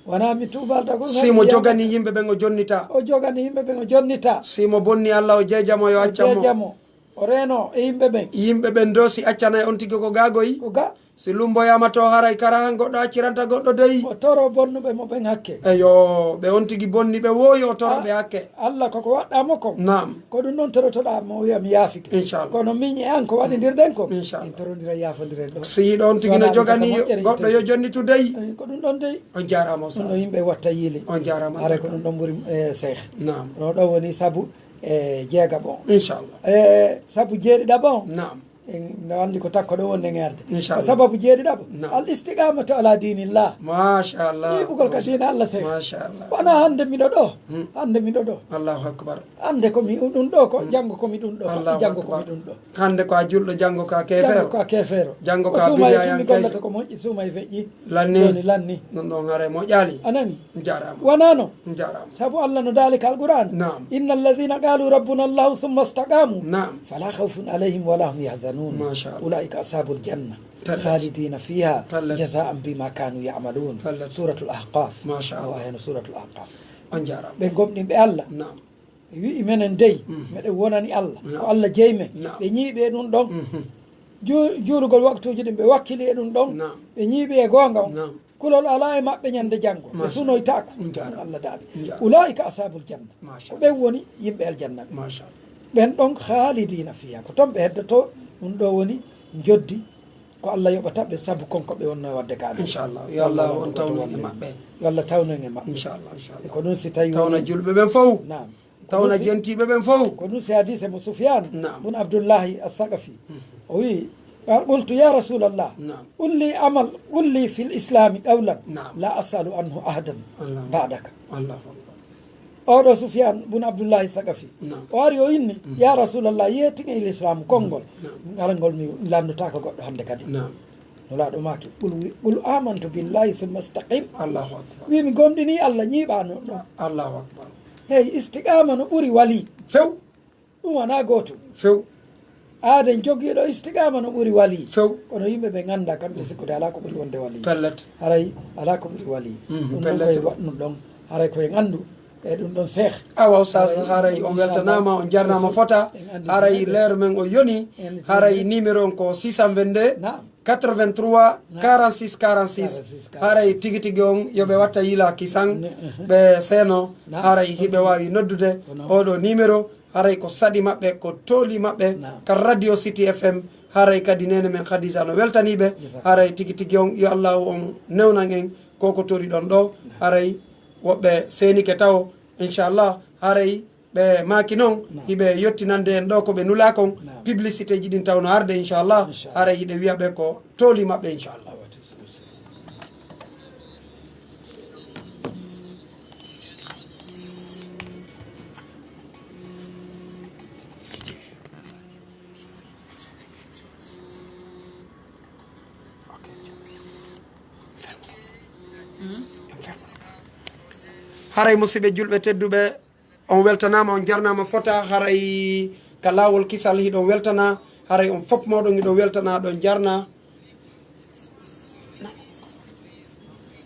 Wonaa mi tuubalta ko si mo jogani yimɓe ɓen o jonnita. O jogani yimɓe ɓen o jonnita. Si mo bonni Allah o jeejamo yo acca mo. O jeejamo. O reeno e yimɓe ɓen. Yimɓe ɓen do si accanay on tigi ko ga goy. Ko ga. Si lumboyaama to haray kara han goɗɗo acciranta goɗɗo dey. O toro bonnuɓe mo ɓen hakke. Eyo, ɓe on tigi bonni ɓe wooyi o toro ɓe hakke. Allah koko waɗɗaa mo kon. Naam. Ko ɗum ɗon torotoɗaa mo wi'a mi yaafike. Inchallah. Kono min e an ko waɗindirɗen kon. Inchallah. En torondira yaafondiren ɗo. Si hiɗo on tigi no jogani goɗɗo yo jonnitu dey. Eh, ko ɗum ɗon dey. On jaaraama, Oustaz. Ɗum ɗo yimɓe watta yiili. On jaaraama. Haray ko ɗum ɗon ɓuri, eh, Cheikh. Naam. No ɗon woni sabu e jeegaɓo on. Inchallah. E sabu jeeɗiɗaɓo on. Naam. En, no anndi ko takko ɗo wonde ngerde. Inchallah. Ko sababu jeeɗiɗaɓo. Naam. Al istiqamatu ala dinillah. Machallah. Yiɓugol ka diina Allah sey. Machallah. Wona hannde miɗo ɗo. Hmm. Hannde miɗo ɗo. Allahu akbar. Hannde ko mi ɗum ɗo ko, hmm, janngo ko mi ɗum ɗo. Allahu akbar. Janngo ko mi ɗum ɗo. Hannde ko a julɗo, janngo ko a keefeero. Janngo ko a keefeero. Janngo ko a bidiya yankee. Ko suuma e mi gollata ko moƴƴi, suuma e feƴƴi. Lanni. Jooni lanni. Ɗum ɗon haray moƴƴaali. A nani? Jaaraama. Wonaa non. Jaaraama. Sabu Allah no daali ka Alqur'aan. Naam. "Inna alladhina qalu rabbuna Allahu thumma istaqamu, naam, fala khawfun alayhim wala hum yahzanun. Masha Allah. Ulaika ashabul janna. Pellet. Khalidina fiha. Pellet. Jazaan bima kanu ya'malun." Pellet. Suratul Ahqaf. Masha Allah. Aya no Suratul Ahqaf. On jaaraama. Ɓe gomɗinɓe Allah. Naam. Wi'i, "Menen dey, mhm, meɗen wonani Allah. Naam. Ko Allah jeyi men." Naam. Ɓe ñiiɓi e ɗum ɗon. Mhm. Ju-, juulugol waktuuji ɗin, ɓe wakkili e ɗum ɗon. Naam. Ɓe ñiiɓi e goonga on. Naam. Kulol alaa e maɓɓe ñande janngo. Ɓe, masha Allah, sunoytaako. Jaaraama. Allah daali. Jaaraama. "Ulaa'ika ashaabul janna." Masha Allah. Ko ɓen woni yimɓe aljanna ɓen. Masha Allah. Ɓen ɗon khaalidiina fiihaa. Ko ton ɓe heddoto. Ɗum ɗo woni njoddi ko Allah yoɓata ɓe sabu kon ko ɓe wonno e waɗde ka. Inchallah. Yo Allah on tawnu en e maɓɓe. Yo Allah tawnu en e maɓɓe. Inchallah, inchallah. E ko ɗum si tawi tawna woni julɓe ɓen fow. Naam. Tawna jentiiɓe ɓen fow. Ko ɗum si hadiise mo Sufyaan, naam, bun Abdullahi As-Saqafi. Mhm. O wi'i, qultu, "Ya Rasulallah, naam, qul li amal, qul li fil islami qawlan, naam, la as'alu anhu ahadan, allahu, ba'daka." Allahu akbar. Oɗo Sufyaan bun Abdullahi Saqafi. Naam. O ari o inni, mhm, "Ya Rasulallah, yeetin e lislaamu konngol, naam, ngal ngol mi lanndotaako goɗɗo hannde kadi." Naam. Nulaaɗo maaki, "Qul wi-, qul amantu billahi summa istaqim." Allahu akbar. Wi, "Mi gomɗini Allah, ñiiɓano ɗon." Allahu akbar. Hey, istiqaama no ɓuri wali. Few. Ɗum wonaa gootum. Few. Aaden jogiiɗo istiqaama no ɓuri wali. Few. Kono yimɓe ɓe ngannda kamɓe sikkude alaa ko ɓuri wonde wali. Pellet. Haray alaa ko ɓuri wali. Mhm, ɗum ɗon pellet. Koye waɗ-, ɗum ɗon. Haray koye nganndu, e ɗum ɗon seeh. Awa, Oustaz, haray, haray on, inchallah, weltanaama, on jarnaama fota. En anndi haray ɗum. Leer men o yoni. En, haray numéro on ko six cent vingt-deux, naam, quatre-vingt-trois, naam, quarante-six, quarante-six. Quarante-six, quarante-six. Haray tigi tigi on, yo ɓe watta yila kisan, ne, mhm, ɓe seeno, naam, haray hiɓe waawi noddude, ko noon, oɗo numéro, haray ko saɗi maɓɓe, ko tooli maɓɓe, naam, ka Radio City F M, haray kadi neene men Khadija no weltanii ɓe, jazakallah, haray tigi tigi on, yo Allahu on newnan en ko ko toriɗon ɗo, naam, haray woɓɓe seenike tawo, inchallah, haray ɓe maaki non, hiɓe yottinande en ɗo ko ɓe nulaa kon, publicité ji ɗin taw no arde, inchallah, haray hiɗe wi'a ɓe ko tooli maɓɓe, inchallah. Haray, musiɓɓe julɓe tedduɓe, on weltanaama, on jarnaama fota. Haray ka laawol kisal hiɗon weltana, haray on fop mooɗon hiɗon weltana, ɗon jarna.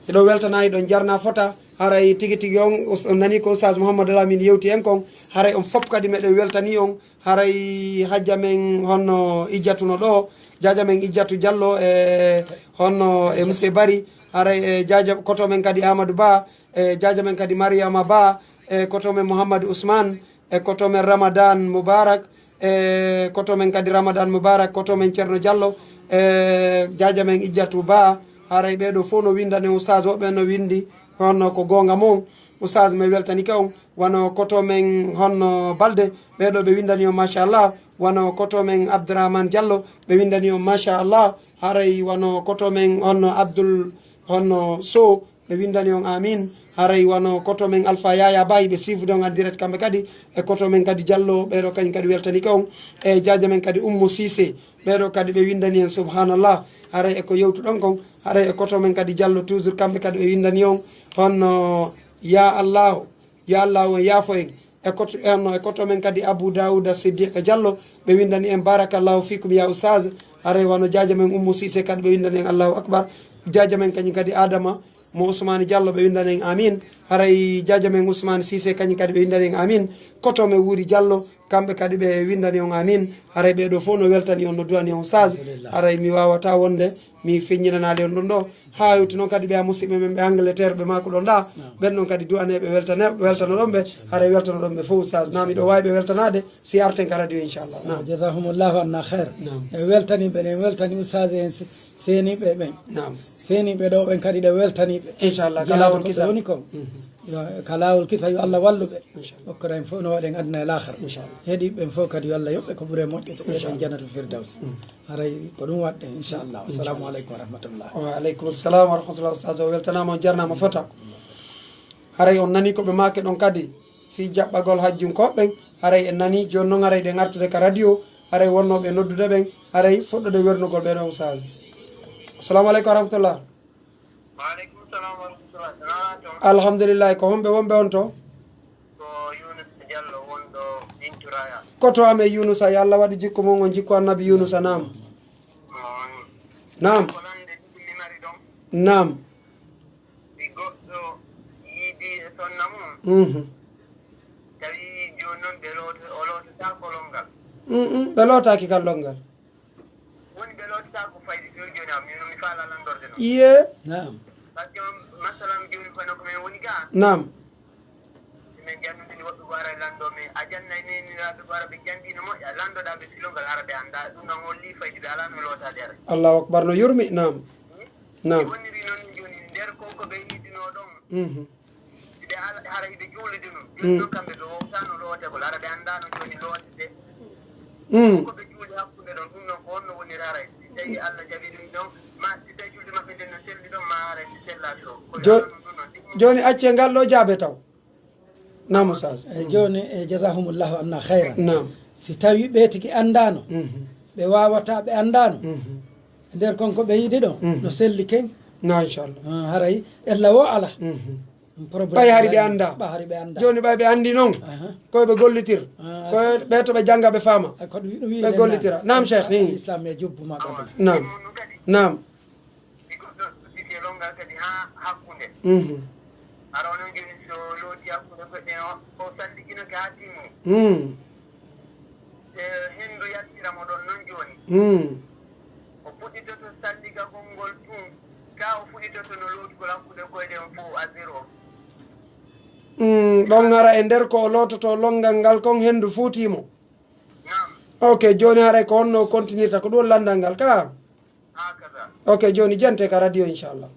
Hiɗon weltana, hiɗon jarna fota. Haray tigi tigi on, us-, on nani ko Oustaz Mouhamadou Lamine yewti en kon. Haray on fop kadi meɗen weltani on. Haray hajja men honno Ijjatu no ɗo, jaaja men Ijjatu Jallo e honno e Monsieur Bari, haray e jaaja koto men kadi Amadou Ba, e jaaja men kadi Mariama Ba, e koto men Mouhamadou Ousmane, e koto men Ramadan Moubarak, e koto men kadi Ramadan Moubarak, koto men Ceerno Jallo, e jaaja men Ijjatu Ba, haray ɓee ɗoo fof no winndani Oustaz, woɓɓe no winndi honno ko goonga mon. Oustaz, mi weltanike on, wano koto men honno Balde, ɓee ɗoo ɓe winndani on, machallah, wano koto men Abdourahmane Diallo, ɓe winndani on, machallah, haray wano koto men honno Abdoul honno Sow, ɓe winndani on, amin, haray wano koto men Alpha Yaya Ba, ɓe siifude on en direct kamɓe kadi, e koto men kadi Diallo, ɓee ɗoo kañum kadi weltanike on, e jaaja men kadi Oumou Cissé, ɓee ɗoo kadi ɓe winndani en, subhanallah, haray e ko yewtuɗon kon, haray e koto men kadi Diallo, toujours kamɓe kadi ɓe winndani on, honno, ya Allahu, Yo Allaahu on yaafo en. E koto, e honno, e koto men kadi Abou Daouda Siddiqa Diallo, ɓe winndani en, barakallahu fikum ya Oustaz. Haray wano jaaja men Oumou Cissé kadi ɓe winndani en, Allahu Akbar. Jaaja men kañum kadi Adama mo Ousmane Diallo, ɓe winndani en, amin. Haray jaaja men Ousmane Cissé kañum kadi ɓe winndani en, amin. Koto men Wuri Diallo, kamɓe kadi ɓe winndani on, amin. Haray ɓee ɗoo fof no weltani on, no du'ani on, Oustaz. Alhamdulillah. Haray mi waawataa wonde mi feññinanaali on ɗum ɗoo. Haa hewti noon kadi ɓe a musiɓɓe men ɓe Angleterre, ɓe maaku ɗon ɗaa. Naam. Ɓen ɗon kadi du'anee ɓe, weltanee, weltanoɗon ɓe, haray weltanoɗon ɓe fof, Oustaz. Naa miɗo waawi ɓe weltanaade, si arten ka radio, inchallah. Naam. Jazahumullahu anna khair. Naam. En weltanii ɓe, en weltanii Oustaz en se-, seeniiɓe ɓen. Naam. Seeniiɓe ɗoo ɓen kadi ɗe weltanii ɓe. Inchallah, ka laawol kisal. Woni kon. Mhm. Yo, ka laawol kisal, yo Allah wallu ɓe. Inchallah. Okkora en fof no waɗen aduna e laakhara. Inchallah. Heɗiiɓe ɓen fof kadi yo Allah yoɓ ɓe ko ɓuri moƴƴude, ɓe ɗon Jannatul Firdaws. Mm. Haray ko ɗum waɗɗen, inchallah. Assalamu aleykum wa rahmatullah. Wa aleykum salam wa rahmatullah. Oustaz, o weltanaama, o jarnaama fota. Haray on nanii ko ɓe maaki ɗon kadi fii jaɓɓagol hajjunkooɓe ɓen. Haray en nanii, jooni non haray ɗen artude ka radio, haray wonnooɓe noddude ɓen, haray fuɗɗude wernugol ɓee ɗoo, Oustaz. Assalamu aleykum wa rahmatullah. Wa aleykum salam wa rahmatullah. Salaam aleykum. Alhamdulillahi, ko homɓe wonɓe on to? Ko Yunus Diallo wonɗo Binturaya. Koto amen Yunusa, yo Allah waɗu jikku mon on jikku Annabi Yunusa, naam. Amin. Naam. Ko lande ɗiɗi mi mari ɗon. Naam. Si goɗɗo yiidi e sonna mum, mhm, tawi jooni non ɓe looto-, o lootataa ko longal. Mm, mm, ɓe lootaaki kal longal. Woni ɓe lootataa ko fayde jooni jooni am, min mi faala landorde non. Iye. Naam. Parce que masalan jooni kono ko men woni ga. Naam. Si men janndudini woɓɓe ko ara e lanndo men, a jannay neniraaɓe ko ara ɓe janndi no moƴƴa, lanndoɗaa ɓe filongal ara ɓe anndaa, ɗum non holli fayde ɓe alaa no lootaade ara. Allahu akbar, no yurmi, naam. Hmm? Naam. Si woniri non jooni nder kon ko ɓe yiidinoo ɗon. Mhm. Hiɓe ala-, hara hiɓe juulude nun. Jooni non kamɓe ɓe wowtaano lootagol. Hara ɓe anndaano jooni lootete. Mm. Ko ɓe juuli hakkunde ɗon, ɗum non ko honno woniri haray? Si tawi Allah jaɓi ɗum ɗon, ma si tawi julde maɓɓe nden no selli ɗon, ma haray si sellaaki ɗon. Ko yo Allah ɗum ɗum non. Jooni accee ngal ɗo jaabe taw. Naam, Oustaz. E jooni, e jazahumullahu anna khayran. Naam. Si tawi ɓe tigi anndaano, mhm, ɓe waawataa, ɓe anndaano. Mhm. E nder kon ko ɓe yiɗi ɗon, mhm, no selli ken. Na, inchallah. Ah, haray ella wo ala. Mhm. Ɓay hari ɓe anndaa. Ɓay hari ɓe anndaa. Jooni ɓay ɓe anndi non, aha, ko ɓe gollitir. Ah, ko ɓe to ɓe jannga, ɓe faama. Ay, ko ɗum wi'i ɓe gollitira. Naam, Cheikh, al-, hi. Al-Islam e jubbu ma ɓadula. Naam. Naam. Si goɗɗo sifii longal kadi haa hakkunde. Mhm. Hara onon jooni so looti hakkunde goɗɗe o, o salliginoke haa timmi. Mm. E henndu yaltira mo ɗon non jooni. Hmm. O fuɗɗitoto salligagol ngol tun, kaa o fuɗɗitoto no lootugol hakkunde koyɗe on fow à zéro. Hmm, ɗon hara e nder ko o loototo lonngal ngal kon henndu fuutii mo. Naam. Ok, jooni haray ko honno o kontinirta? Ko ɗum woni lanndal ngal ka? Hakaza. Ok, jooni jante ka radio, inchallah.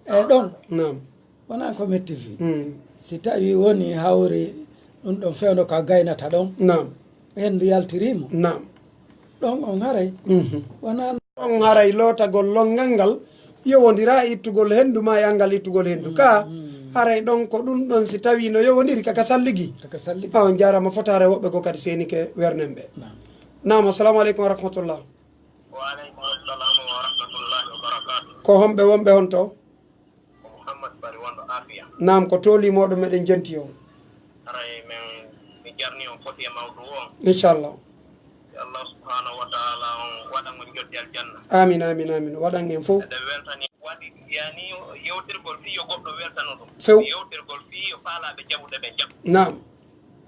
E ɗon. Naam. Wonaa ko metti fii. Mm. Si tawii wonii hawri ɗun ɗon fewndo ka gaynata ɗon, Naam. Henndu yaltirii mo. Naam. Ɗon on haray. Mhm. Wonaa On haray lootagol lonngal ngal yowondiraa e ittugol henndu maa e anngal ittugol henndu. Mm, ka mm. Haray ɗon ko ɗun ɗon si tawii no yowondiri kaka salligi. Kaka salligi. A on jaaraama fotaare woɓɓe goo kadi seenike wernen ɓe. Naam. Naam, assalamu aleykum wa rahmatullah. Wa aleykum assalamu wa rahmatullahi wa barakatuh. Ko homɓe wonɓe honto? Ko Muhammad Bari wonɗo Afiya. Naam, ko toolii mooɗon meɗen jenti on. Haray men, mi jarni on foti e mawdu on. Inchallah. Yo Allah subhanahu wa ta'ala on waɗan on joddi aljanna. Amin, amin, amin. Waɗan en fow. Eɗen weltani waɗi, yani, yewtirgol fii yo goɗɗo weltano ɗum. Few. Yewtirgol fii yo faalaaɓe jaɓuɓe ɓe jaɓu. Naam.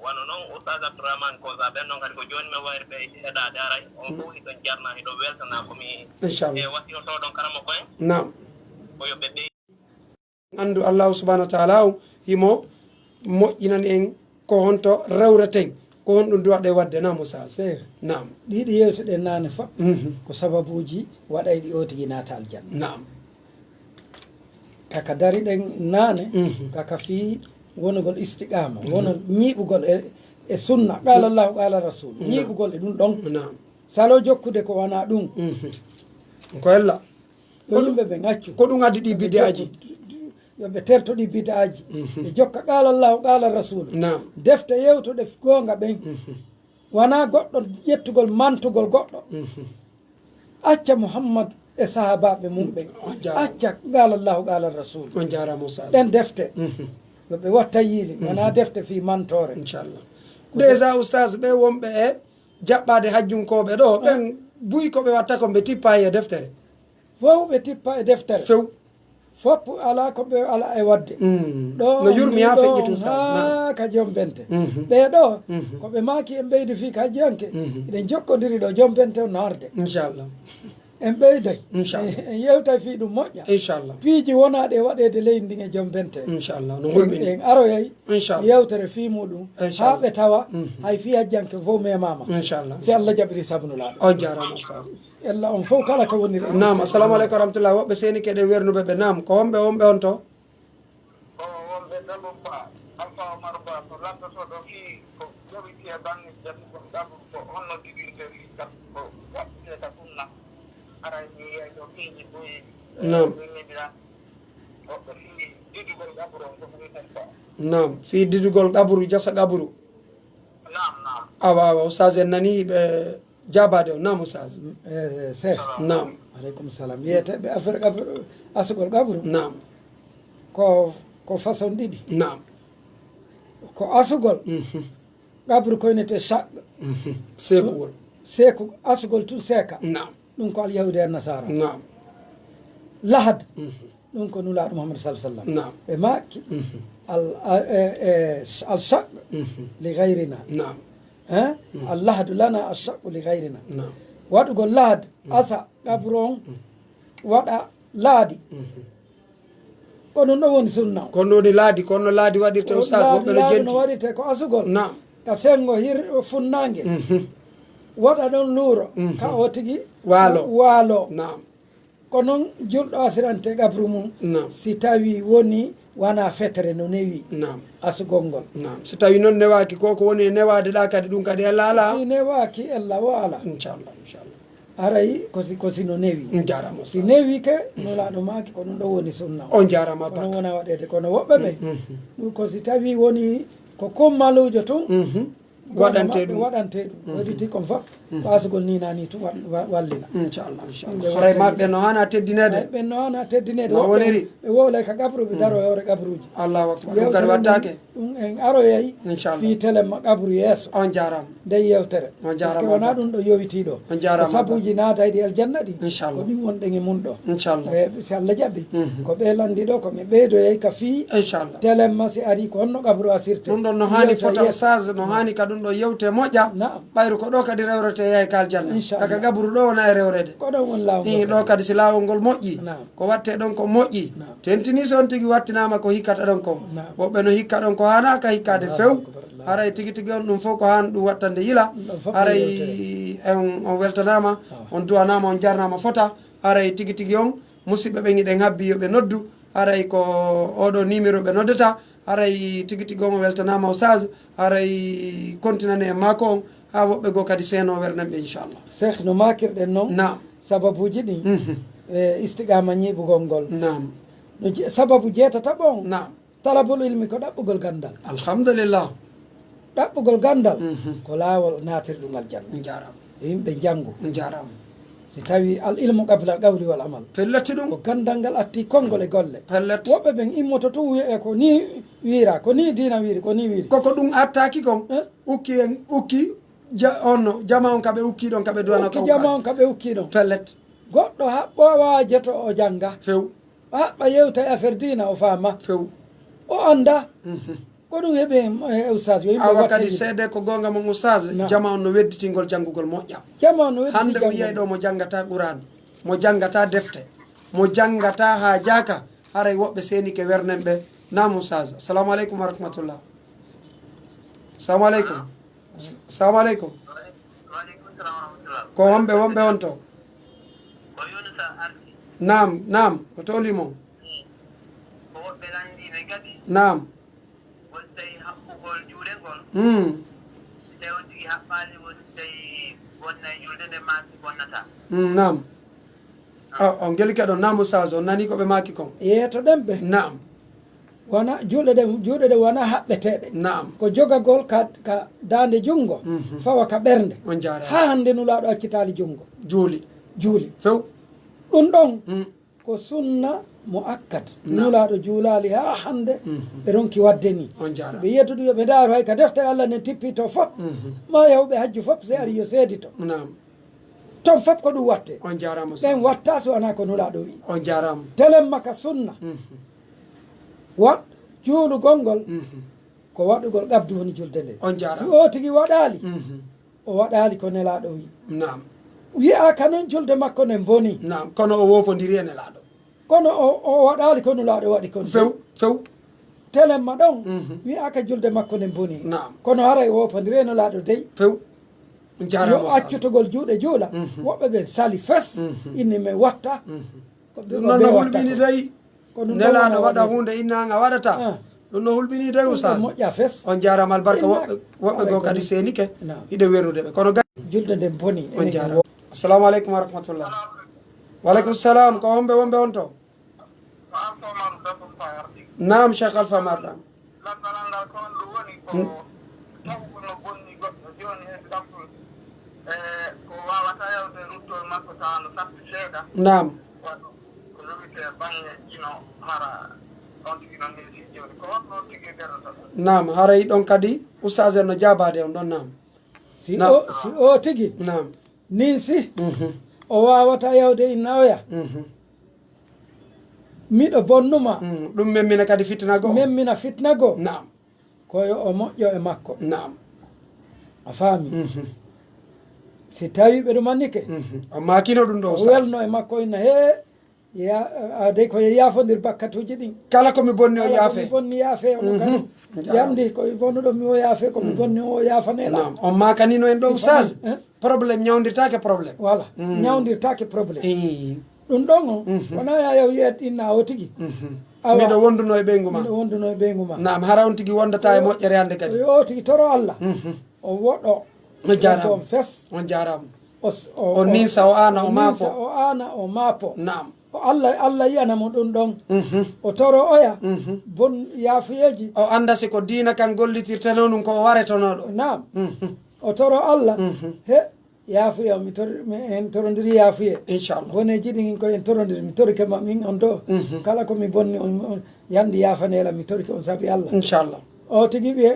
Wano non Oustaz Abdourahmane Kosa, ɓen non kadi ko jooni men wayri ɓe heɗaade haray. On fow hiɗon jarna, hiɗon weltana ko mi Inchallah. E wasiyotoo ɗon karamoko en. Naam. Ko yo ɓe ɓey- Anndu Allahu subhanahu wa ta'ala on himo moƴƴinani en ko honto rewreten, ko honɗun duwaɗen waɗde. Naam, Oustaz. Seeɗa. Naam. Ɗiɗi yewteɗen naane fow, Mhm. ko sababuuji waɗayɗi oo tigi naata aljanna. Naam. Kaka dariɗen naane, Mhm. kaka fii wonugol istiqaama, Mhm. wono ñiiɓugol e, e sunna, qaala Allahu, qaala Rasul, Naam. ñiiɓugol e ɗun ɗon. Naam. Salo jokkude ko wanaa ɗun. Mhm. Ko ella. Yo yimɓe ɓen accu. Ko ɗun addi ɗi Yo ɓe bid'aaji. jokku-, yo ɓe terto ɗi bid'aaji. Mhm. Ɓe jokka qaala Allahu, qaala Rasul. Naam. Defte yewtuɗe goonga ɓen. Mhm. Wanaa goɗɗo ƴettugol mantugol goɗɗo. Mhm. Acca Muhammad e sahaabaaɓe mun ɓen. On jaaraama. Acca qaala Allahu, qaala Rasul. On jaaraama, Oustaz. Ɗen defte. Mhm. Yo ɓe watta yiili. Mhm. Wanaa defte fii mantoore. Inchallah. Ko Déjà, Oustaz, ɓe wonɓe e jaɓɓaade hajjunkooɓe ɗoo, Ah. ɓen buy ko ɓe watta kon ɓe tippa e deftere. Fow ɓe tippa e deftere. Few. Fow alaa ko ɓe alaa e waɗde. Mm. Ɗoo No yurmi haa ɗoo feƴƴiti, Oustaz. Naam. Haa ka Jombente. Mhm. Ɓee ɗoo, Mhm. ko ɓe maaki en ɓeydi fii ka hajjiyanke. Mhm. Eɗen jokkondiri ɗoo, Jombente on no arde. Inchallah. En ɓeyday. Inchallah. En yewtay fii ɗun moƴƴa. Inchallah. Piiji wonaaɗi e waɗeede leydi ndin e Jombente. Inchallah. No En, hulɓini. en aroyay Inchallah. yewtere fii muɗum. Inchallah. Haa ɓe tawa Mhm. hay fii hajjiyanke fow memaama. Inchallah. Si Allah jaɓiri sabu Nulaaɗo. On jaaraama, Oustaz. Ella on fow kala ka woniri. Naam, assalamu aleykum wa rahmatullah. Woɓɓe seenike ɗen wernuɓe ɓe. Naam, ko homɓe, homɓe on to? Ko wonɓe Dabou Ba, Alpha Omar Ba, ko lanndotooɗo fii ko jowiti e baŋŋe jaɓugol qabru, ko honno jibinta fii ka, ko waɗtete ka sunna. Haray mi yiyay ɗoo piiji buy, Naam. Ɗuminira woɓɓe fii didugol qabru on, ko ɗum tan ba. Naam, fii didugol qabru, jasa qabru. Naam, naam. Awa, awa, Oustaz en nanii ɓe jaabaade on. Naam, Oustaz. Eh, eh, Cheikh. Naam. Aleykum salam. Wiyeteeɓe affaire qabru, asugol qabru. Naam. Ko, ko façon ɗiɗi. Naam. Ko asugol. Mhm. Qabru ko wi'etee shaq. Mhm. Seekugol. Seeku, asugol tun seeka. Naam. Ɗun ko Alyahuudi e Annasaara. Naam. Lahad. Mhm. Ɗun ko Nulaaɗo Muhammad sallallahu alaihi wasallam. Naam. Ɓe maaki, Mhm. al, a, e, e, al shaq Mhm. li ghayrina. Naam. Eh? Mhm. Al lahdu lana al shaq li ghayrina. Naam. Waɗugol lahad, Mhm. asa, qabru on, Mhm. waɗa laadi. Mhm. Ko ɗun ɗon woni sunna on. Ko ɗun woni laadi, ko honno laadi waɗirte, Ko Oustaz, laadi, woɓɓe no laadi jenti. no waɗirte ko asugol. Naam. Ka senngo hir-, funnaange. Mhm. Waɗa ɗon luuro, Mhm. ka o tigi Waalo. waalo. Naam. Ko non julɗo asirante qabru mun, Naam. si tawii wonii wanaa fetere no newii Naam. asugol ngol. Naam. Si tawii non newaaki, ko ko woni e newaade ɗaa kadi, ɗun kadi ella alaa? Si newaaki, ella wo alaa. Inchallah, inchallah. Haray ko si, ko si no newii. On jaaraama, Si Oustaz. newiike, Nulaaɗo maaki ko ɗun ɗon woni sunna on. On jaaraama Ko non barka. wona waɗeede. Kono woɓɓe ɓe, Mhm. ɗun ko si tawii wonii ko kummaluujo tun, Mhm. Gooto Waɗantee maɓɓe ɗun. waɗantee ɗun. Mhm. Waɗiti kon fof, Mhm. ɓaasugol nii naa nii tun wa-, wa-, wallina. Inchallah, inchallah. Ɗun nde Haray waɗata maɓɓe yiide. no haana teddineede. Hay ɓen no haana teddineede. No Woɓɓe woniri. ɓe wowlay ka qabru, ɓe Mhm. daroya hoore qabruuji. Allahu akbar. Ɗun kadi Yewtere wattaake. nden, ɗun en aroyay Inchallah. fii tele ma qabru yeeso. On jaaraama. Nden yewtere. On jaaraama Parce que wonaa barka. ɗun ɗo yowitii ɗo. On jaaraama Ko sabuuji barka. naatayɗi aljanna ɗi. Inchallah. Ko ɗin wonɗen e mun ɗo. Inchallah. Eh, si Allah jaɓi, Mhm. ko ɓe lanndi ɗo, ko ɓe ɓeydoyay ka fii Inchallah. Telemma si arii ko honno qabru asirte. Ɗun ɗon no haani Yewta fota, yeeso. Ustaz, no haani ka ɗun ɗon yewte moƴƴa. Naam. Ɓayru ko ɗo kadi rewrete yahay ka aljanna. Inchallah. Kaka qabru ɗo wona e rewrede. Ko ɗon woni laawol Ii, ngol ɗo kadi. kadi si laawol ngol moƴƴi. Naam. Ko watte ɗon ko moƴƴi. Naam. Tentini si on tigi wattinaama ko hikkata ɗon kon. Naam. Woɓɓe no hikka ɗon ko haanaaka hikkaade Allahu few. akbar, Allahu Haray akbar. tigi tigi on ɗun fow ko haani ɗun wattande yila. Ɗun ɗon fow ko Haray yewtere. en, on weltanaama, Awa. on duwanaama, on jarnaama fota. Haray tigi tigi on, musiɓɓe ɓen hiɗen habbii yo ɓe noddu. Haray ko oɗo numéro ɓe noddata, haray tigi tigi on o weltanaama Oustaz, haray kontinane e maako on, haa woɓɓe goo kadi seeno wernen ɓe, inchallah. Cheikh, no maakirɗen non, Naam. sababuuji ɗin, Mhm. e istiqaama ñiiɓugol ngol. Naam. No je-, sababu jeetataɓo on, Naam. talabul ilmi ko ɗaɓɓugol ganndal. Alhamdulillah. Ɗaɓɓugol ganndal Mhm. ko laawol naatirɗum aljanna. Njaaraama. Yo yimɓe njanngu. Njaaraama. Si tawi al ilmu qabla al qawli wal amal. Pellet ɗum. Ko ganndal ngal atti konngol e golle. Pellet. Woɓɓe ɓen immoto tun wi'e ko nii wiira, ko nii diina wiiri, ko nii wiiri. Koko ɗum attaaki kon. Eh? Ukki en, ukki ja-, on no, jama on ka ɓe ukki ɗon, ka ɓe duwana Ukki ka jama ukkaali. on ka ɓe ukki ɗon. Pellet. Goɗɗo haɓɓo waajeto o jannga. Few. O haɓɓa yewta e affaire diina o faama. Few. O annda. Mhm. Ko ɗum heɓi e, e Oustaz, yo yimɓe Awa watta kadi yimɓe. seede ko goonga mon Oustaz, Naam. jama on no wedditingol janngugol moƴƴa. Jama on no wedditi Hannde o janngo. yiyay ɗo mo janngata Qur'an, mo janngata defte, mo janngata haajaaka, haray woɓɓe seenike wernen ɓe. Naam Oustaz. Assalamu aleykum wa rahmatullah. Assalamu aleykum. Assalamu aleykum. Waaleykum salaam wa rahmatullah. Ko homɓe wonɓe on to? Ko Yunusa Arsi. Naam, naam, ko toli mon? Ko woɓɓe lanndii ɓe kadi. Naam. Won tawi haɓɓugol juuɗe ngol. Mm. Si tawi on tigi haɓɓaali, won tawi bonnay juulde nden maa si bonnataa. Mm, naam. A, on gelike ɗon, naam Oustaz, on nanii ko ɓe maaki kon? Yeetoɗen ɓe. Naam. Wona juuɗe ɗen, juuɗe ɗen wona haɓɓeteeɗe. Naam. Ko jogagol ka, ka daande junngo, Mhm. fawa ka ɓernde. On jaaraama. Haa hannde Nulaaɗo accitaali junngo. Juuli. Juuli. Few. Ɗum ɗon, Mm. ko sunna mu'akkad. Naam. Nulaaɗo juulaali haa hannde, Mhm. ɓe ronki waɗde nii. On jaaraama. Si ɓe yettudu yo ɓe ndaaru hay ka deftere Alla nden tippito fop, Mhm. maa yahooɓe hajju fop, si ari yo seedito. Naam. Ton fop ko ɗum watte. On jaaraama, Ɓen Ustaaz. watta si wanaa ko Nulaaɗo wi'i. On jaaraama. Telemma ka sunna. Mhm. Waɗ juulugol ngol, Mhm. ko waɗugol qabdu woni julde nde. On jaaraama. Si o tigi waɗaali, Mhm. o waɗaali ko Nelaaɗo wi'i. Naam. Wi'aaka non julde makko nden bonii. Naam, kono o woopondiri e Nelaaɗo. Kono o, o waɗaali ko Nulaaɗo waɗi kon. Few, few. Telemma ɗon, Mhm. wi'aaka julde makko nden bonii. Naam. Kono haray o woopondiri e Nulaaɗo dey. Few. Jaaraama, Yo Ustaaz. accutugol juuɗe juula. Mhm. Woɓɓe ɓen sali fes, Mhm. inni men watta. Mhm. Ko ɓe, Ɗum ko non ɓe no watta hulɓini kon. dey. Ko ɗum Nelaaɗo ɗon waɗa waɗa. huunde, inna an a waɗata. Ah. Ɗum no hulɓini dey, Ɗum ɗon Ustaaz. moƴƴa fes. On jaaraama albarka. Inna Woɓɓe, woɓɓe aray goo ko kadi ɗum. seenike, Naam. hiɗe werude ɓe. Kono ga- Julde nden boni, On enen jaaraama. wo- Assalamu aleykum wa rahmatullah. Wa aleykum salam. Ko homɓe wonɓe on to? Ko Alfa Umaru Dabbo Faardi. Naam, Cheikh Alfa Marɗam. Lanndal ngal ko honɗum woni? Ko Mm. taw ko no bonni goɗɗo jooni, exemple, e ko waawata yawde ruttol makko tawa no satti seeɗa. Naam. Waɗo ko luwite baŋŋe ino hara on tigi no heesi jooni. Ko honno on tigi e ɓernata ɗum? Naam, haray ɗon kadi Ustaaz en no jaabaade on ɗon, naam. Si Na- o, si o tigi Naam. ninsi, Mhm. o waawata yawde inna oya. Mhm. Miɗo bonnuma. Mm, ɗum memmina kadi fitina goo. Memmina fitina goo. Naam. Ko yo o moƴƴo e makko. Naam. A faami? Mhm. Si tawi ɓe ɗumannike, Mhm. O maakino ɗum ɗo, o Ustaaz. welno e makko inna, hee, ya, a, dey ko yo yaafondir bakkatuuji ɗin. Kala ko mi bonni o Kala ko yaafe. mi bonni yaafe, ono Mhm. kadi. Jaaraama. Yamdi ko mi bonnuɗo mi o yaafe, ko mi Mhm. bonni o yaafanela. Naam. On maakanino en ɗo, Si Ustaaz. tawi, eh? Problème ñawndirtaake problème. Voilà. Mm. Ñawndirtaake problème. Ii. Ɗum ɗon o, Mhm. wonaa ya yaw yiyat inna o tigi. Mhm. Awa. Miɗo wonduno e ɓeyngu ma. Miɗo wonduno e ɓeyngu ma. Naam, hara on tigi wondata e Yo, moƴƴere hannde kadi. yo o tigi toro Alla. Mhm. O woɗo. On jaaraama. On fes. On jaaraama. O s-, o, O o, ninsa, o aana, o o ninsa, maapo. o aana, o maapo. Naam. O Alla, Alla yi'ana mo ɗum ɗon. Mhm. O toro oya. Mhm. Bon yaafuyeeji. O annda si ko diina kan gollitirtenoo ɗum ko o waretonoɗo. Naam. Mhm. O toro Alla. Mhm. He, yaafuya, mi tor-, mi, en torondiri yaafuye. Inchallah. Boneeji ɗin ko en torondiri, mi torike ma, min on ɗo. Mhm. Kala ko mi bonni on, on yandi yaafanela, mi torike on sabi Alla. Inchallah. O tigi wiya,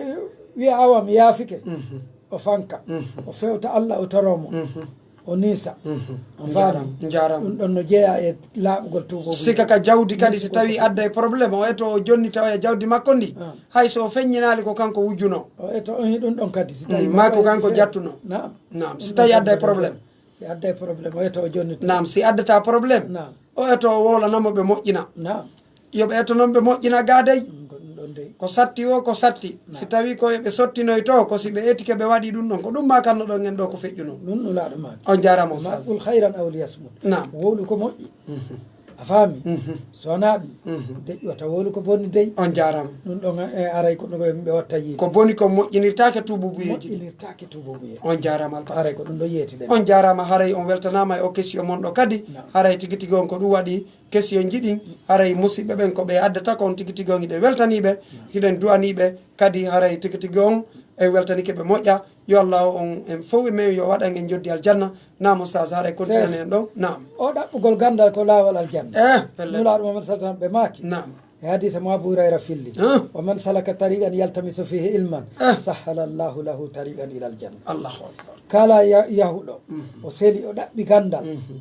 wiya awa mi yaafike. Mhm. O fanka. Mhm. O fewta Alla, o toro mo. Mhm. O ninsa. Mhm. On faami? Njaaraama, njaaraama. Ɗum ɗon no jeyaa e laaɓugol tuubugol. Sika ka jawdi kadi, si tawi adda e problème, o eto o jonni tawa e jawdi makko ndi. Ah. Hay so o feññinaali ko kanko wujjuno. O eto on ɗum ɗon kadi, si tawi Mm, maa ko kanko fe-, jattuno. Naam. Naam, si Ɗum tawi ɗon adda e kanko problème. Si adda e problème, o eto o jonni. Naam, si addata problème, Naam. o eto o wowlanamo ɓe moƴƴina. Naam. Yo ɓe eto non ɓe moƴƴina gaa dey. Mm, ko ɗum ɗon dey. Ko satti o, ko satti. Naam. Si tawi ko yo ɓe sottinoyto, ko si ɓe etike ɓe waɗi ɗum ɗon, ko ɗum maakanno ɗon en ɗo ko feƴƴuno. Ɗum Nulaaɗo maaki. On jaaraama, Ustaaz. Qul khayran aw liyasmut. Naam. Wowlu ko moƴƴi. Mhm. A faami? Mhm. So wanaa ɗum, mhm, deƴƴu wata wowlu ko bonni dey. On jaaraama. Ɗum ɗon, e, aray ko ɗum ko yimɓe watta yiide. Ko boni ko moƴƴinirtaake tuububuyeeji ɗi. Moƴƴinirtaake tuububuye. On jaaraama, Alfa. Aray ko ɗum ɗo yeetiɗen. On jaaraama, haray on weltanaama e o question mon ɗo kadi. Naam. Haray tigi tigi on ko ɗum waɗi question ji ɗin, haray musiɓɓe ɓen ko ɓe addata kon tigi tigi on hiɗen weltanii ɓe, naam, hiɗen du'anii ɓe kadi, haray tigi tigi on en weltanike ɓe moƴƴa. Yo Allah on en fow e men yo waɗan en joddi aljanna. Naam, Ustaz, haray continue en ɗon. Naam. O ɗaɓɓugol ganndal ko laawol aljanna. Eh, pellet. Nulaaɗo Muhammad sallallahu alaihi wasallam ɓe maaki. Naam. E hadiisa mo Abu Hurayra filli. Ah. "Wa man salaka tariqan yaltamisu fihi ilman, ah, sahhala Allahu lahu tariqan ilal janna." Allahu akbar. Kala ya-, yahuɗo, mhm, o seli, o ɗaɓɓi ganndal. Mhm.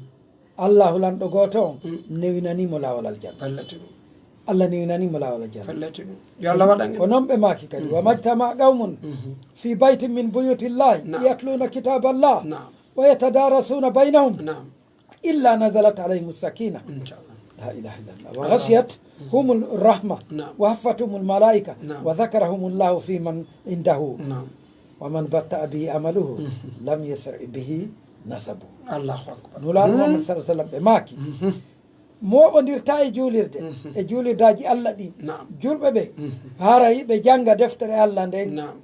Allahu lanɗo gooto on, mm, newinanii mo laawol aljanna. Pellet ɗum. Allah newinanii mo laawol aljanna. Pellet ɗum. Yo Allah waɗan en. Ko non ɓe maaki kadi, mhm, "Wa majtama qawmun, mhm, fi baytin min buyutillahi, naam, yatluna kitaballah, naam, wa yatadarasuna baynahum, naam, illa nazalat alayhimus sakina." Inchallah. La ilaha illallah. "Wa Allah. Ghashiyat humul rahma, naam, wa haffathumul malaika, naam, wa dhakarahumullahu fi man indahu." Naam. "Wa man batta'a bihi amaluhu, mhm, lam yasri bihi nasabu." Allahu akbar. Nulaaɗo, hmm, Muhammad sallallahu alaihi wasallam ɓe maaki, mhm, mooɓondirtaa e juulirde, mhm, e juulirdaaji Allah ɗin. Naam. Julɓe ɓe, mhm, haray ɓe jannga deftere Allah nden. Naam.